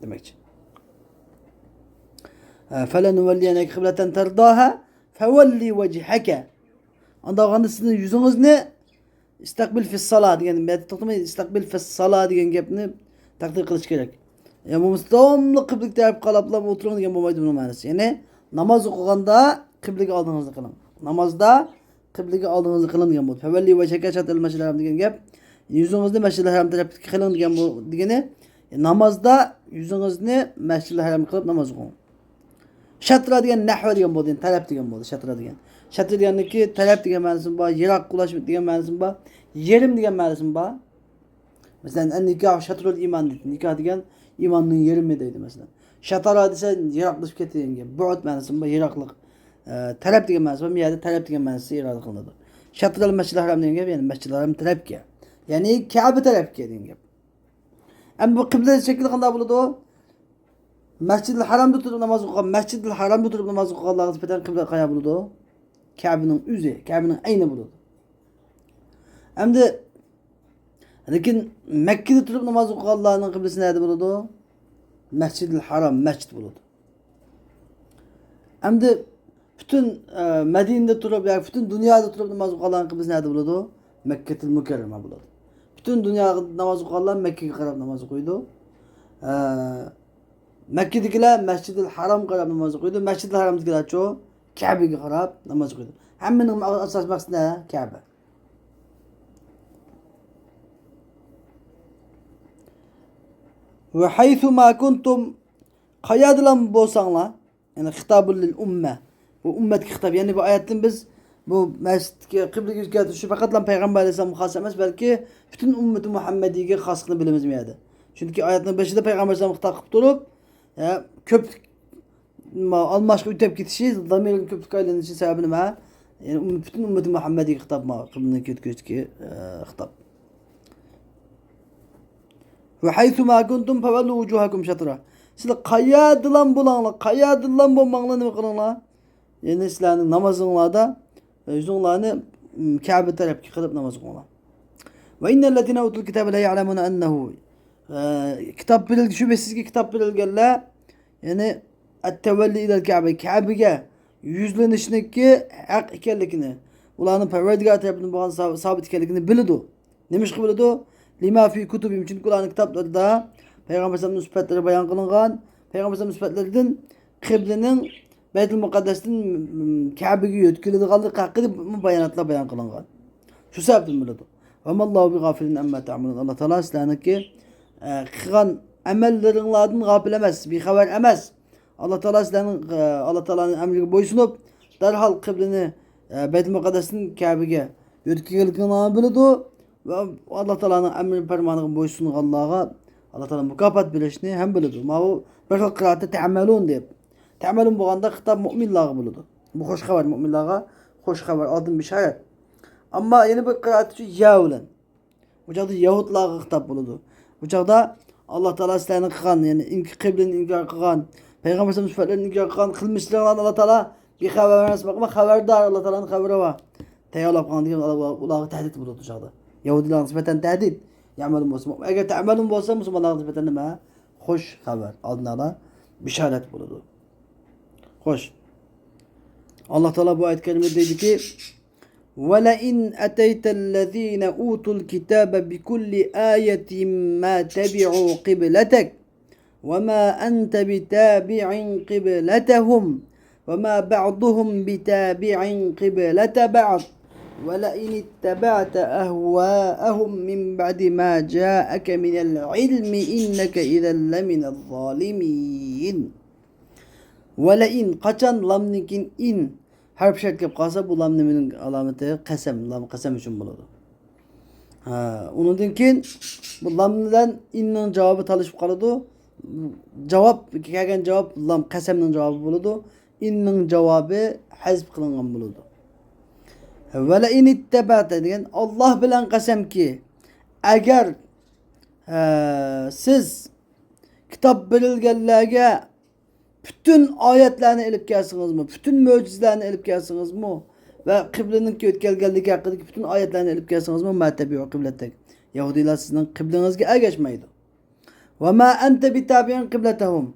دېمەكچى. ئە، فەلەنۇۋەللىيەننەكە قىبلەتەن تەرداھا فەۋەللى ۋەجھەكە. ئانداق بولغاندا سىزنىڭ يۈزىڭىزنى ئىستەقبىل فىسسالا دېگەن، بۇ يەردە توختىماي، ئىستەقبىل فىسسالا دېگەن گەپنى تەقدىر قىلىش كېرەك. يا بولمىسا داۋاملىق قىبلىگە تەرەپ قاراپلا ئولتۇرۇڭ دېگەن بولمايدۇ بۇنىڭ مەنىسى. يەنى ناماز ئوقۇغاندا قىبلىگە ئالدىڭىزنى قىلىڭ. نامازدا قىبلىگە ئالدىڭىزنى قىلىڭ دېگەن بولدى. فەۋەللى ۋەجھەكە شەترەل مەسجىدىل ھەرام دېگەن گەپ، يۈزىڭىزنى مەسجىدىل ھەرام تەرەپكە قىلىڭ دېگەن بۇ، دېگىنى، نامازدا يۈزىڭىزنى مەسجىدىل ھەرامغا قىلىپ ناماز ئوقۇڭ. شەترا دېگەن نەھۋە دېگەن بولدى، يەنى تەرەپ دېگەن بولدى. شەترا دېگەن. شەترا دېگەندىكى تەرەپ دېگەن مەنىسىمۇ بار، يىراقلاش دېگەن مەنىسىمۇ بار، يېرىم دېگەن مەنىسىمۇ بار. مەسىلەن، نىكاھ شەترۇل ئىمان دەيدۇ. نىكاھ دېگەن ئىماننىڭ يېرىمى دەيدۇ، مەسىلەن. شەترا دېسە يىراقلىشىپ كەتكەن گەپ. بۇئد مەنىسىمۇ بار، يىراقلىق. ئە، تەرەپ دېگەن مەنىسى بار. بۇ يەردە تەرەپ دېگەن مەنىسى ئىرادە قىلىنىدۇ. شەترەل مەسجىدىل ھەرام دېگەن گەپ، يەنى مەسجىدىل ھەرام تەرەپكە. يەنى كەبە تەرەپكە دېگەن گەپ. ئەمما بۇ قىبلە شەكلى قانداق بولىدۇ؟ مەسجىدىل ھەرامدا تۇرۇپ ناماز ئوقۇغان، مەسجىدىل ھەرامدا تۇرۇپ ناماز ئوقۇغانلارغا نىسبەتەن قىبلە قايا بولىدۇ؟ كەبىنىڭ ئۆزى، كەبىنىڭ ئەينى بولىدۇ. ئەمدى، لېكىن مەككىدە تۇرۇپ ناماز ئوقۇغانلارنىڭ قىبلىسى نەدە بولىدۇ؟ مەسجىدىل ھەرام، مەسچىت بولىدۇ. ئەمدى پۈتۈن، ئە، مەدىنىدە تۇرۇپ ياكى پۈتۈن دۇنيادا تۇرۇپ ناماز ئوقۇغانلارنىڭ قىبلىسى نەدە بولىدۇ؟ مەككەتۇل مۇكەررەمە بولىدۇ. پۈتۈن دۇنيادا ناماز ئوقۇغانلار مەككىگە قاراپ ناماز ئوقۇيدۇ. ئە، مەككىدىكىلەر مەسجىدىل ھارامغا قاراپ ناماز ئوقۇيدۇ. مەسجىدىل ھارامدىكىلەرچۇ؟ كەبىگە قاراپ ناماز ئوقۇيدۇ. ھەممىنىڭ ئاساسىي مەقسىتى نە؟ كەبە. ۋە ھەيسۇ ما كۇنتۇم، قايەردىلا بولساڭلار، يەنى خىتابۇل لىل ئۇممە. بۇ ئۈممەتكە خىتاب. يەنى بۇ ئايەتتىن بىز بۇ مەسچىتكە، قىبلىگە يۈز كەلتۈرۈشى پەقەتلا پەيغەمبەر ئەلەيھىسسالامغا خاس ئەمەس، بەلكى پۈتۈن ئۈممىتى مۇھەممەدىيگە خاسلىقىنى بىلىمىز بۇ يەردە. چۈنكى ئايەتنىڭ بېشىدا پەيغەمبەر ئەلەيھىسسالامغا خىتاب قىلىپ تۇرۇپ، يا، كۆپ، ما، ئالماشقا ئۆتۈپ كېتىشى، زامىرنىڭ كۆپلۈككە ئايلىنىشى سەۋەبى نېمە؟ يەنى ئۈم-، پۈتۈن ئۈممىتى مۇھەممەدىيگە خىتاب، ما، قىبلىنى كۆتۈرۈشتىكى، ئە، خىتاب. ۋە ھەيسۇ ما كۇنتۇم فەۋەللۇ ۋۇجۇھەكۇم شەترە. سىلەر قايەردىلا بولۇڭلار، قايەردىلا بولماڭلار، نېمە قىلىڭلار؟ يەنى سىلەرنىڭ نامازىڭلاردا، ئە، يۈزۈڭلارنى، ئىم، كەبە تەرەپكە قىلىپ ناماز ئوقۇڭلار. ۋە ئىننەللەزىنە ئۇتۇل كىتابە لەيەلەمۇنە ئەننەھۇ. ئە، كىتاب بېرىلگەن، شۈبھىسىزكى، كىتاب بېرىلگەنلەر، يەنى ئەتتەۋەللى ئىلەل كەبە، كەبىگە يۈزلىنىشنىڭكى ھەق ئىكەنلىكىنى، ئۇلارنىڭ پەرۋەردىگار تەرىپىدىن بولغان سا-، سابىت ئىكەنلىكىنى بىلىدۇ. نېمىشقا بىلىدۇ؟ لىما فى كۇتۇبىھىم، چۈنكى ئۇلارنىڭ كىتابلىرىدا پەيغەمبەر ئەلەيھىسسالامنىڭ سۈپەتلىرى بايان قىلىنغان. پەيغەمبەر ئەلەيھىسسالامنىڭ سۈپەتلىرىدىن قىبلىنىڭ بەيتۇل مۇقەددەستىن، م، كەبىگە يۆتكىلىدىغانلىقى ھەققىدە باياناتلار بايان قىلىنغان. شۇ سەۋەبتىن بىلىدۇ. ۋەمەللاھۇ بىغافىلىن ئەمما تەئمەلۇن. ئاللا تائالا سىلەرنىڭكى، ئە، قىلغان ئەمەللىرىڭلاردىن غاپىل ئەمەس، بىخەۋەر ئەمەس. ئاللا تائالا سىلەرنىڭ، ئە، ئاللا تائالانىڭ ئەمرىگە بويسۇنۇپ، دەرھال قىبلىنى، ئە، بەيتۇل مۇقەددەستىن كەبىگە يۆتكىگەنلىكىڭلارنى بىلىدۇ. ۋە ئاللا تائالانىڭ ئەمرى پەرمانىغا بويسۇنغانلارغا ئاللا تائالا مۇكاپات بېرىشنى ھەم بىلىدۇ. ماۋۇ بىر خىل قىرائەتتە تەمەلۇن دەپ. تەمەلۇن بولغاندا خىتاب مۇئمىنلارغا بولىدۇ. بۇ خوش خەۋەر، مۇئمىنلارغا خوش خەۋەر، ئالدىن بېشارەت. ئەمما يەنە بىر قىرائەت ئۈچۈن يا بىلەن. بۇ چاغدا يەھۇدلارغا خىتاب بولىدۇ. بۇ چاغدا ئاللا تائالا سىلەرنىڭ قىلغان، يەنى ئىنك-، قىبلىنى ئىنكار قىلغان، پەيغەمبەر ئەلەيھىسسالام سۈپەتلىرىنى ئىنكار قىلغان قىلمىشلىرىڭلارنى ئاللا تائالا بىخەۋەر ئەمەس، بەلكى خەۋەردار، ئاللا تائالانىڭ خەۋىرى بار. تەييارلاپ قالغان دېگەن ئۇلار-، ئۇلارغا تەھدىت بولىدۇ شۇ چاغدا. يەھۇدىيلارغا نىسبەتەن تەھدىت. يەمەلۇن بولسا، ئەگەر تەمەلۇن بولسا، مۇسۇلمانلارغا نىسبەتەن نېمە؟ خوش خەۋەر، ئالدىن ئالا بىشارەت بولىدۇ. خوش. ئاللا تائالا بۇ ئايەت كەرىمىدە دەيدۇكى، ولئن أتيت الذين أوتوا الكتاب بكل آية ما تبعوا قبلتك وما أنت بتابع قبلتهم وما بعضهم بتابع قبلة بعض ولئن اتبعت أهواءهم من بعد ما جاءك من العلم إنك إذا لمن الظالمين. ۋەلەئىن، قاچان لامدىن كېيىن ئىن ھەرپ شەرت كەپ قالسا، بۇ لام نېمىنىڭ ئالامىتى؟ قەسەم، لام قەسەم ئۈچۈن بولىدۇ. ھە، ئۇنىڭدىن كېيىن بۇ لام بىلەن ئىننىڭ جاۋابى تالىشىپ قالىدۇ. جاۋاب، كەلگەن جاۋاب لام قەسەمنىڭ جاۋابى بولىدۇ. ئىننىڭ جاۋابى ھەزپ قىلىنغان بولىدۇ. ۋەلەئىن ئىتتەبەتە دېگەن، ئاللا بىلەن قەسەمكى، ئەگەر، ھە، سىز كىتاب بېرىلگەنلەرگە پۈتۈن ئايەتلەرنى ئېلىپ كەلسىڭىزمۇ، پۈتۈن مۆجىزىلەرنى ئېلىپ كەلسىڭىزمۇ ۋە قىبلىنىڭ يۆتكەلگەنلىكى ھەققىدىكى پۈتۈن ئايەتلەرنى ئېلىپ كەلسىڭىزمۇ، ما تەبىئۇ قىبلەتەك. يەھۇدىيلار سىزنىڭ قىبلىڭىزگە ئەگەشمەيدۇ. ۋە ما ئەنتە بىتابىئىن قىبلەتەھۇم.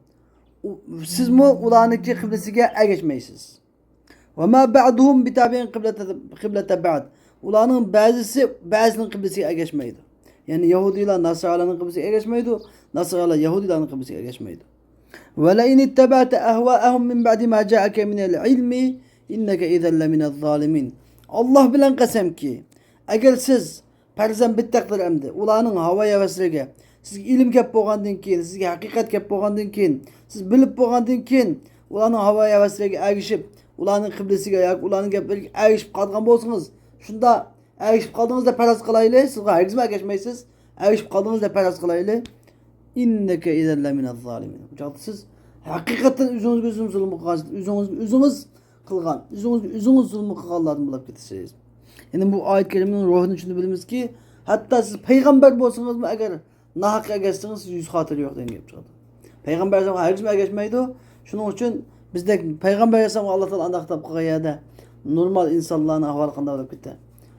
ئۇ، سىزمۇ ئۇلارنىڭكى قىبلىسىگە ئەگەشمەيسىز. ۋە ما بەئدۇھۇم بىتابىئىن قىبلەتە، قىبلەتە بەئد. ئۇلارنىڭ بەزىسى بەزىنىڭ قىبلىسىگە ئەگەشمەيدۇ. يەنى يەھۇدىيلار ناسارالارنىڭ قىبلىسىگە ئەگەشمەيدۇ، ناسارالار يەھۇدىيلارنىڭ قىبلىسىگە ئەگەشمەيدۇ. ۋەلەئىن ئىتتەبەئتە ئەھۋائەھۇم مىن بەئدى ما جائەكە مىنەل ئىلمى ئىننەكە ئىزەن لەمىنەز زالىمىن. ئاللا بىلەن قەسەمكى، ئەگەر سىز پەرزەن بىتەقدىر ئەمدى، ئۇلارنىڭ ھاۋا-ھەۋەسلىرىگە، سىزگە ئىلىم كەپ بولغاندىن كېيىن، سىزگە ھەقىقەت كەپ بولغاندىن كېيىن، سىز بىلىپ بولغاندىن كېيىن، ئۇلارنىڭ ھاۋا-ھەۋەسلىرىگە ئەگىشىپ، ئۇلارنىڭ قىبلىسىگە ياكى ئۇلارنىڭ گەپلىرىگە ئەگىشىپ قالىدىغان بولسىڭىز، شۇنداق ئەگىشىپ قالدىڭىز دەپ پەرەز قىلايلى، سىزغا ھەرگىزمۇ ئەگەشمەيسىز. ئەگىشىپ قالدىڭىز دەپ پەرەز قىلايلى. ئىننەكە ئىزەن لەمىنەز زالىمىن. بۇ چاغدا سىز ھەقىقەتەن ئۆزىڭىزگە ئۆزىڭىز زۇلۇم قىلغان، ئۆزىڭىز، ئۆزىڭىز قىلغان، ئۆزىڭىزگە ئۆزىڭىز زۇلۇم قىلغانلاردىن بولۇپ كېتىسىز. يەنى بۇ ئايەت كەرىمىنىڭ روھىنى چۈشىنىپ بىلىمىزكى، ھەتتا سىز پەيغەمبەر بولسىڭىزمۇ، ئەگەر ناھەق ئەگەشسىڭىز، سىز يۈز خاتىرە يوق دېگەن گەپ چىقىدۇ. پەيغەمبەر ئەلەيھىسسالام ھەرگىزمۇ ئەگەشمەيدۇ. شۇنىڭ ئۈچۈن بىزدەك پەيغەمبەر ئەلەيھىسسالامغا ئاللا تائالا ئانداق خىتاب قىلغان يەردە نورمال ئىنسانلارنىڭ ئەھۋالى قانداق بولۇپ كېتە؟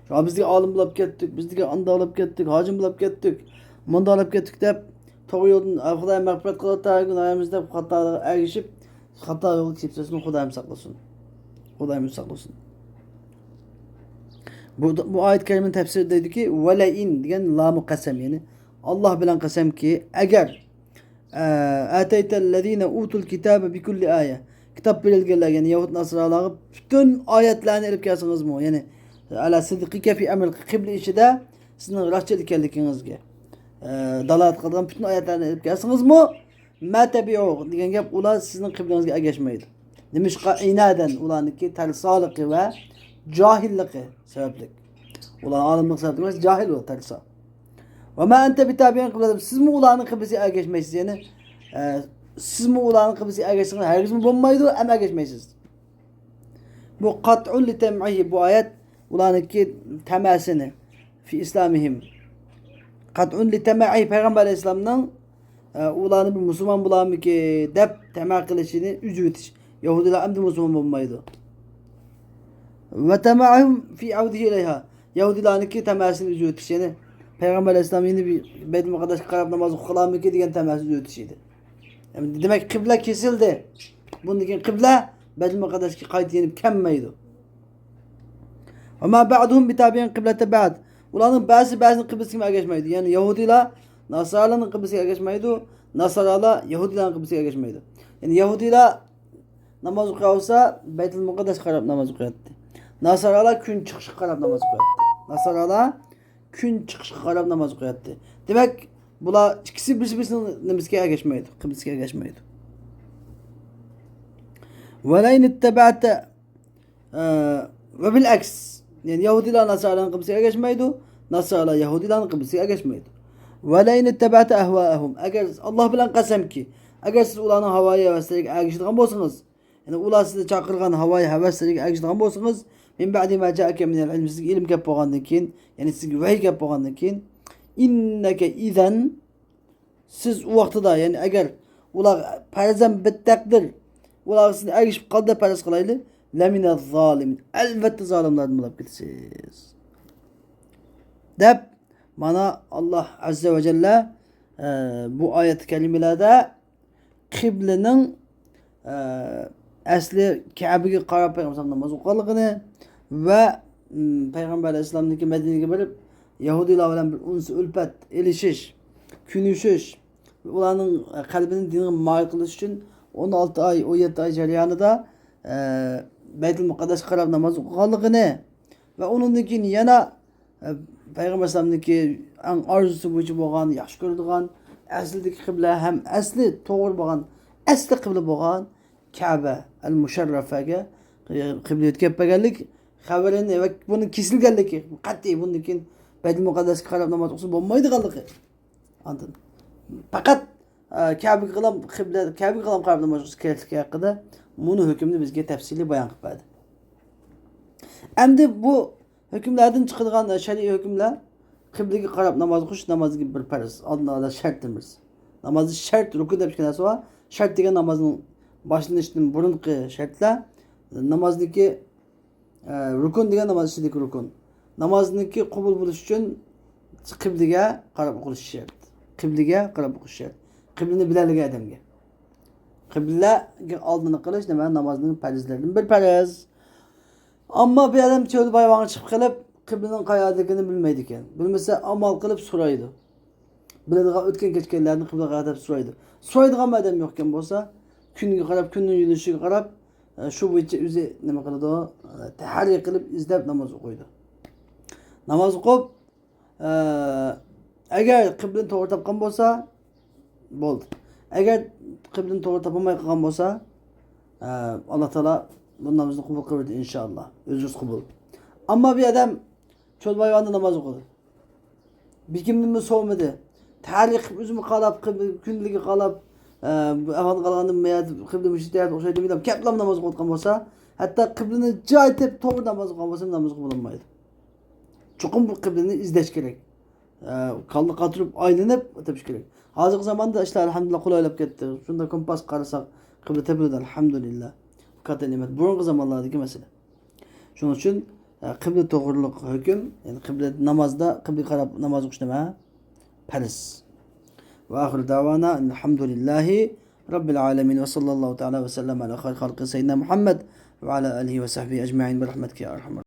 شۇڭا بىزدىكى ئالىم بولۇپ كەتتۇق، بىزدىكى ئانداق بولۇپ كەتتۇق، ھاجىم بولۇپ كەتتۇق، مۇنداق بولۇپ كەتتۇق دەپ، توغرا يولدىن، ئا، خۇداي مەغپىرەت قىلىۋاتار، گۇناھىمىزنى دەپ خاتالىققا ئەگىشىپ، خاتا يولغا كېلىپ كېتىشىمىزدىن خۇدايىم ساقلىسۇن. خۇدايىمىز ساقلىسۇن. بۇ، بۇ ئايەت كەرىمىنىڭ تەپسىرى دەيدۇكى، ۋەلەئىن دېگەن لامۇ قەسەم، يەنى ئاللا بىلەن قەسەمكى، ئەگەر، ئە، ئەتەيتەللەزىنە ئۇتۇل كىتابە بىكۇللى ئايە، كىتاب بېرىلگەنلەرگە، يەنى يەھۇد ناسارالارغا پۈتۈن ئايەتلەرنى ئېلىپ كەلسىڭىزمۇ، يەنى ئەلا سىدقىكە فى ئەمرىل قىبلە ئىشىدا سىزنىڭ راستچىل ئىكەنلىكىڭىزگە، ئە، دالالەت قىلىدىغان پۈتۈن ئايەتلەرنى ئېلىپ كەلسىڭىزمۇ، ما تەبىئۇ دېگەن گەپ، ئۇلار سىزنىڭ قىبلىڭىزگە ئەگەشمەيدۇ. نېمىشقا؟ ئىنادەن، ئۇلارنىڭكى تەرسالىقى ۋە جاھىللىقى سەۋەبلىك. ئۇلار ئالىملىق سەۋەبلىك ئەمەس، جاھىل ئۇلار، تەرسا. ۋە ما ئەنتە بىتابىئىن قىبلەتىھىم، سىزمۇ ئۇلارنىڭ قىبلىسىگە ئەگەشمەيسىز. يەنى، ئە، سىزمۇ ئۇلارنىڭ قىبلىسىگە ئەگەشسىڭىز ھەرگىزمۇ بولمايدۇ، ھەم ئەگەشمەيسىز. بۇ قەتئۇن لىتەمەئىھى، بۇ ئايەت ئۇلارنىڭكى تەمەسىنى، فى ئىسلامىھىم. قەتئۇن لىتەمەئىھى، پەيغەمبەر ئەلەيھىسسالامنىڭ، ئە، ئۇلارنى بىر مۇسۇلمان بولارمىكى دەپ تەمە قىلىشىنى ئۈزۈۋېتىش. يەھۇدىيلار ئەمدى مۇسۇلمان بولمايدۇ. ۋە تەمەئىھىم فى ئەۋدىھى ئىلەيھا. يەھۇدىيلارنىڭكى تەمەسىنى ئۈزۈۋېتىش، يەنى پەيغەمبەر ئەلەيھىسسالام يەنە بىر بەيتۇل مۇقەددەسكە قاراپ ناماز ئوقۇيالامىكى دېگەن تەمەسىنى ئۈزۈۋېتىش ئىدى. يەنى دېمەك، قىبلە كېسىلدى. بۇندىن كېيىن قىبلە بەيتۇل مۇقەددەسكە قايتا يېنىپ كەلمەيدۇ. ۋە ما بەئدۇھۇم بىتابىئىن قىبلەتە بەئد. ئۇلارنىڭ بەزىسى بەزىنىڭ قىبلىسىگە ئەگەشمەيدۇ. يەنى يەھۇدىيلار ناسارالارنىڭ قىبلىسىگە ئەگەشمەيدۇ، ناسارالار يەھۇدىيلارنىڭ قىبلىسىگە ئەگەشمەيدۇ. يەنى يەھۇدىيلار ناماز ئوقۇيالسا، بەيتۇل مۇقەددەسكە قاراپ ناماز ئوقۇياتتى. ناسارالار كۈن چىقىشىغا قاراپ ناماز ئوقۇياتتى. ناسارالار كۈن چىقىشىغا قاراپ ناماز ئوقۇياتتى. دېمەك، بۇلار ئىككىسى بىرسى بىرسىنىڭ نېمىسىگە ئەگەشمەيدۇ، قىبلىسىگە ئەگەشمەيدۇ. ۋەلەئىن ئىتتەبەئتە، ئە، ۋە بىل ئەكس. يەنى يەھۇدىيلار ناسارالارنىڭ قىبلىسىگە ئەگەشمەيدۇ، ناسارالار يەھۇدىيلارنىڭ قىبلىسىگە ئەگەشمەيدۇ. ۋەلەئىن ئىتتەبەئتە ئەھۋائەھۇم. ئەگەر، ئاللا بىلەن قەسەمكى، ئەگەر سىز ئۇلارنىڭ ھاۋايى ھەۋەسلىرىگە ئەگىشىدىغان بولسىڭىز، يەنى ئۇلار سىزنى چاقىرغان ھاۋايى ھەۋەسلىرىگە ئەگىشىدىغان بولسىڭىز، مىن بەئدى ما جائەكە مىنەل ئىلم، سىزگە ئىلىم كەپ بولغاندىن كېيىن، يەنى سىزگە ۋەھىي كەپ بولغاندىن كېيىن، ئىننەكە ئىزەن، سىز ئۇ ۋاقتىدا، يەنى ئەگەر ئۇلار پەرزەن بىتەقدىر، ئۇلار سىزنى ئەگىشىپ قالدى دەپ پەرەز قىلايلى، لەمىنەز زالىمىن، ئەلۋەتتە زالىملاردىن بولۇپ كېتىسىز، دەپ، مانا، ئاللا ئەززە ۋە جەللە، ئە، بۇ ئايەت كەرىمىلەردە قىبلىنىڭ، ئە، ئەسلى كەبىگە قاراپ پەيغەمبەر ناماز ئوقۇغانلىقىنى ۋە، م، پەيغەمبەر ئەلەيھىسسالامنىڭكى مەدىنىگە بېرىپ، يەھۇدىيلار بىلەن بىر ئۇنس ئۈلپەت ئېلىشىش، كۆنۈشۈش، ئۇلارنىڭ، ئە، قەلبىنى دىنغا مايىل قىلىش ئۈچۈن ئون ئالتە ئاي، ئون يەتتە ئاي جەريانىدا، ئە، بەيتۇل مۇقەددەسكە قاراپ ناماز ئوقۇغانلىقىنى ۋە ئۇنىڭدىن كېيىن يەنە ئە، پەيغەمبەر ئەلەيھىسسالامنىڭكى ئەڭ ئارزۇسى بويىچە بولغان، ياخشى كۆرىدىغان، ئەسلىدىكى قىبلە ھەم ئەسلى توغرا بولغان، ئەسلى قىبلە بولغان كەبە ئەل مۇشەررەفەگە، ئە، قىبلە يۆتكەپ بەرگەنلىك خەۋىرىنى ۋە بۇنىڭ كېسىلگەنلىكى، قەتئىي بۇندىن كېيىن بەيتۇل مۇقەددەسكە قاراپ ناماز ئوقۇسا بولمايدىغانلىقى. ئاندىن پەقەت، ئە، كەبىگە قىبلە، كەبىگە قاراپ ناماز ئوقۇسا كېرەكلىكى ھەققىدە مۇنۇ ھۆكۈمنى بىزگە تەپسىلىي بايان قىلىپ بەردى. ئەمدى بۇ ھۆكۈملەردىن چىقىدىغان شەرئىي ھۆكۈملەر قىبلىگە قاراپ ناماز ئوقۇش نامازدىكى بىر پەرز، ئالدىن ئالا شەرتتىن بىرسى. نامازدا شەرت، رۇكۇن دەپ ئىككى نەرسە بار. شەرت دېگەن نامازنىڭ باشلىنىشتىن بۇرۇنقى شەرتلەر. نامازدىكى، ئە، رۇكۇن دېگەن ناماز ئىچىدىكى رۇكۇن. نامازنىڭكى قوبۇل بولۇش ئۈچۈن قىبلىگە قاراپ ئوقۇلۇشى شەرت. قىبلىگە قاراپ ئوقۇش شەرت. قىبلىنى بىلەلىگەن ئادەمگە. قىبلىگە ئالدىنى قىلىش نېمە؟ نامازنىڭ پەرزلىرىدىن بىر پەرز. ئەمما بىر ئادەم چۆل باياۋانغا چىقىپ قېلىپ، قىبلىنىڭ قايەردىكىنى بىلمەيدىكەن. بىلمىسە، ئامال قىلىپ سورايدۇ. بىلىدىغان، ئۆتكەن كەچكەنلەردىن قىبلىغا قاراپ سورايدۇ. سورايدىغان ئادەم يوقكەن بولسا، كۈنگە قاراپ، كۈننىڭ يۆنىلىشىگە قاراپ، ئە، شۇ بويىچە ئۆزى نېمە قىلىدۇ؟ ئە، تەھەررى قىلىپ، ئىزدەپ ناماز ئوقۇيدۇ. ناماز ئوقۇپ، ئە، ئەگەر قىبلىنى توغرا تاپقان بولسا، بولدى. ئەگەر قىبلىنى توغرا تاپالماي قالغان بولسا، ئە، ئاللا تائالا بۇ نامىزىنى قوبۇل قىلىۋېتىدۇ، ئىنشائاللا. ئۆزرىسى قوبۇل. ئەمما بىر ئادەم چۆل باياۋاندا ناماز ئوقۇدى. بىر كىمدىنمۇ سورىمىدى. تەھەررى قىلىپ، ئۆزىمۇ قاراپ، قىبلە، كۈندىلىكى قاراپ، ئە، بۇ ئەھۋالنى قالغاندا، مەيەت قىبلە مۇشۇ يەردە ئوخشايدۇ دەپ كەپلا ناماز ئوقۇۋاتقان بولسا، ھەتتا قىبلىنى جاي تېپىپ توغرا ناماز ئوقۇغان بولسا، ناماز قوبۇل بولمايدۇ. چوقۇم بۇ قىبلىنى ئىزدەش كېرەك. ئە، كاللا قاتۇرۇپ ئايلىنىپ تېپىش كېرەك. ھازىرقى زاماندا ئىشلار ئەلھەمدۇلىللا قولايلاپ كەتتى. شۇنداق كومپاس قارىساق، قىبلە تېپىلىدۇ، ئەلھەمدۇلىللا. بۇ كاتتا نېمەت. بۇرۇنقى زامانلاردىكى مەسىلە. شۇنىڭ ئۈچۈن، ئە، قىبلە توغرۇلۇق ھۆكۈم، يەنى قىبلە نامازدا قىبلىگە قاراپ ناماز ئوقۇش نېمە؟ پەرز. ۋە ئاخىرۇ دەۋانا ئەلھەمدۇلىللاھى رەببىل ئالەمىن ۋە ساللاللاھۇ تەئالا ۋە سەللەم ئەلا خەيرى خەلقى سەييىدىنا مۇھەممەد وعلى آله وصحبه أجمعين برحمتك يا أرحم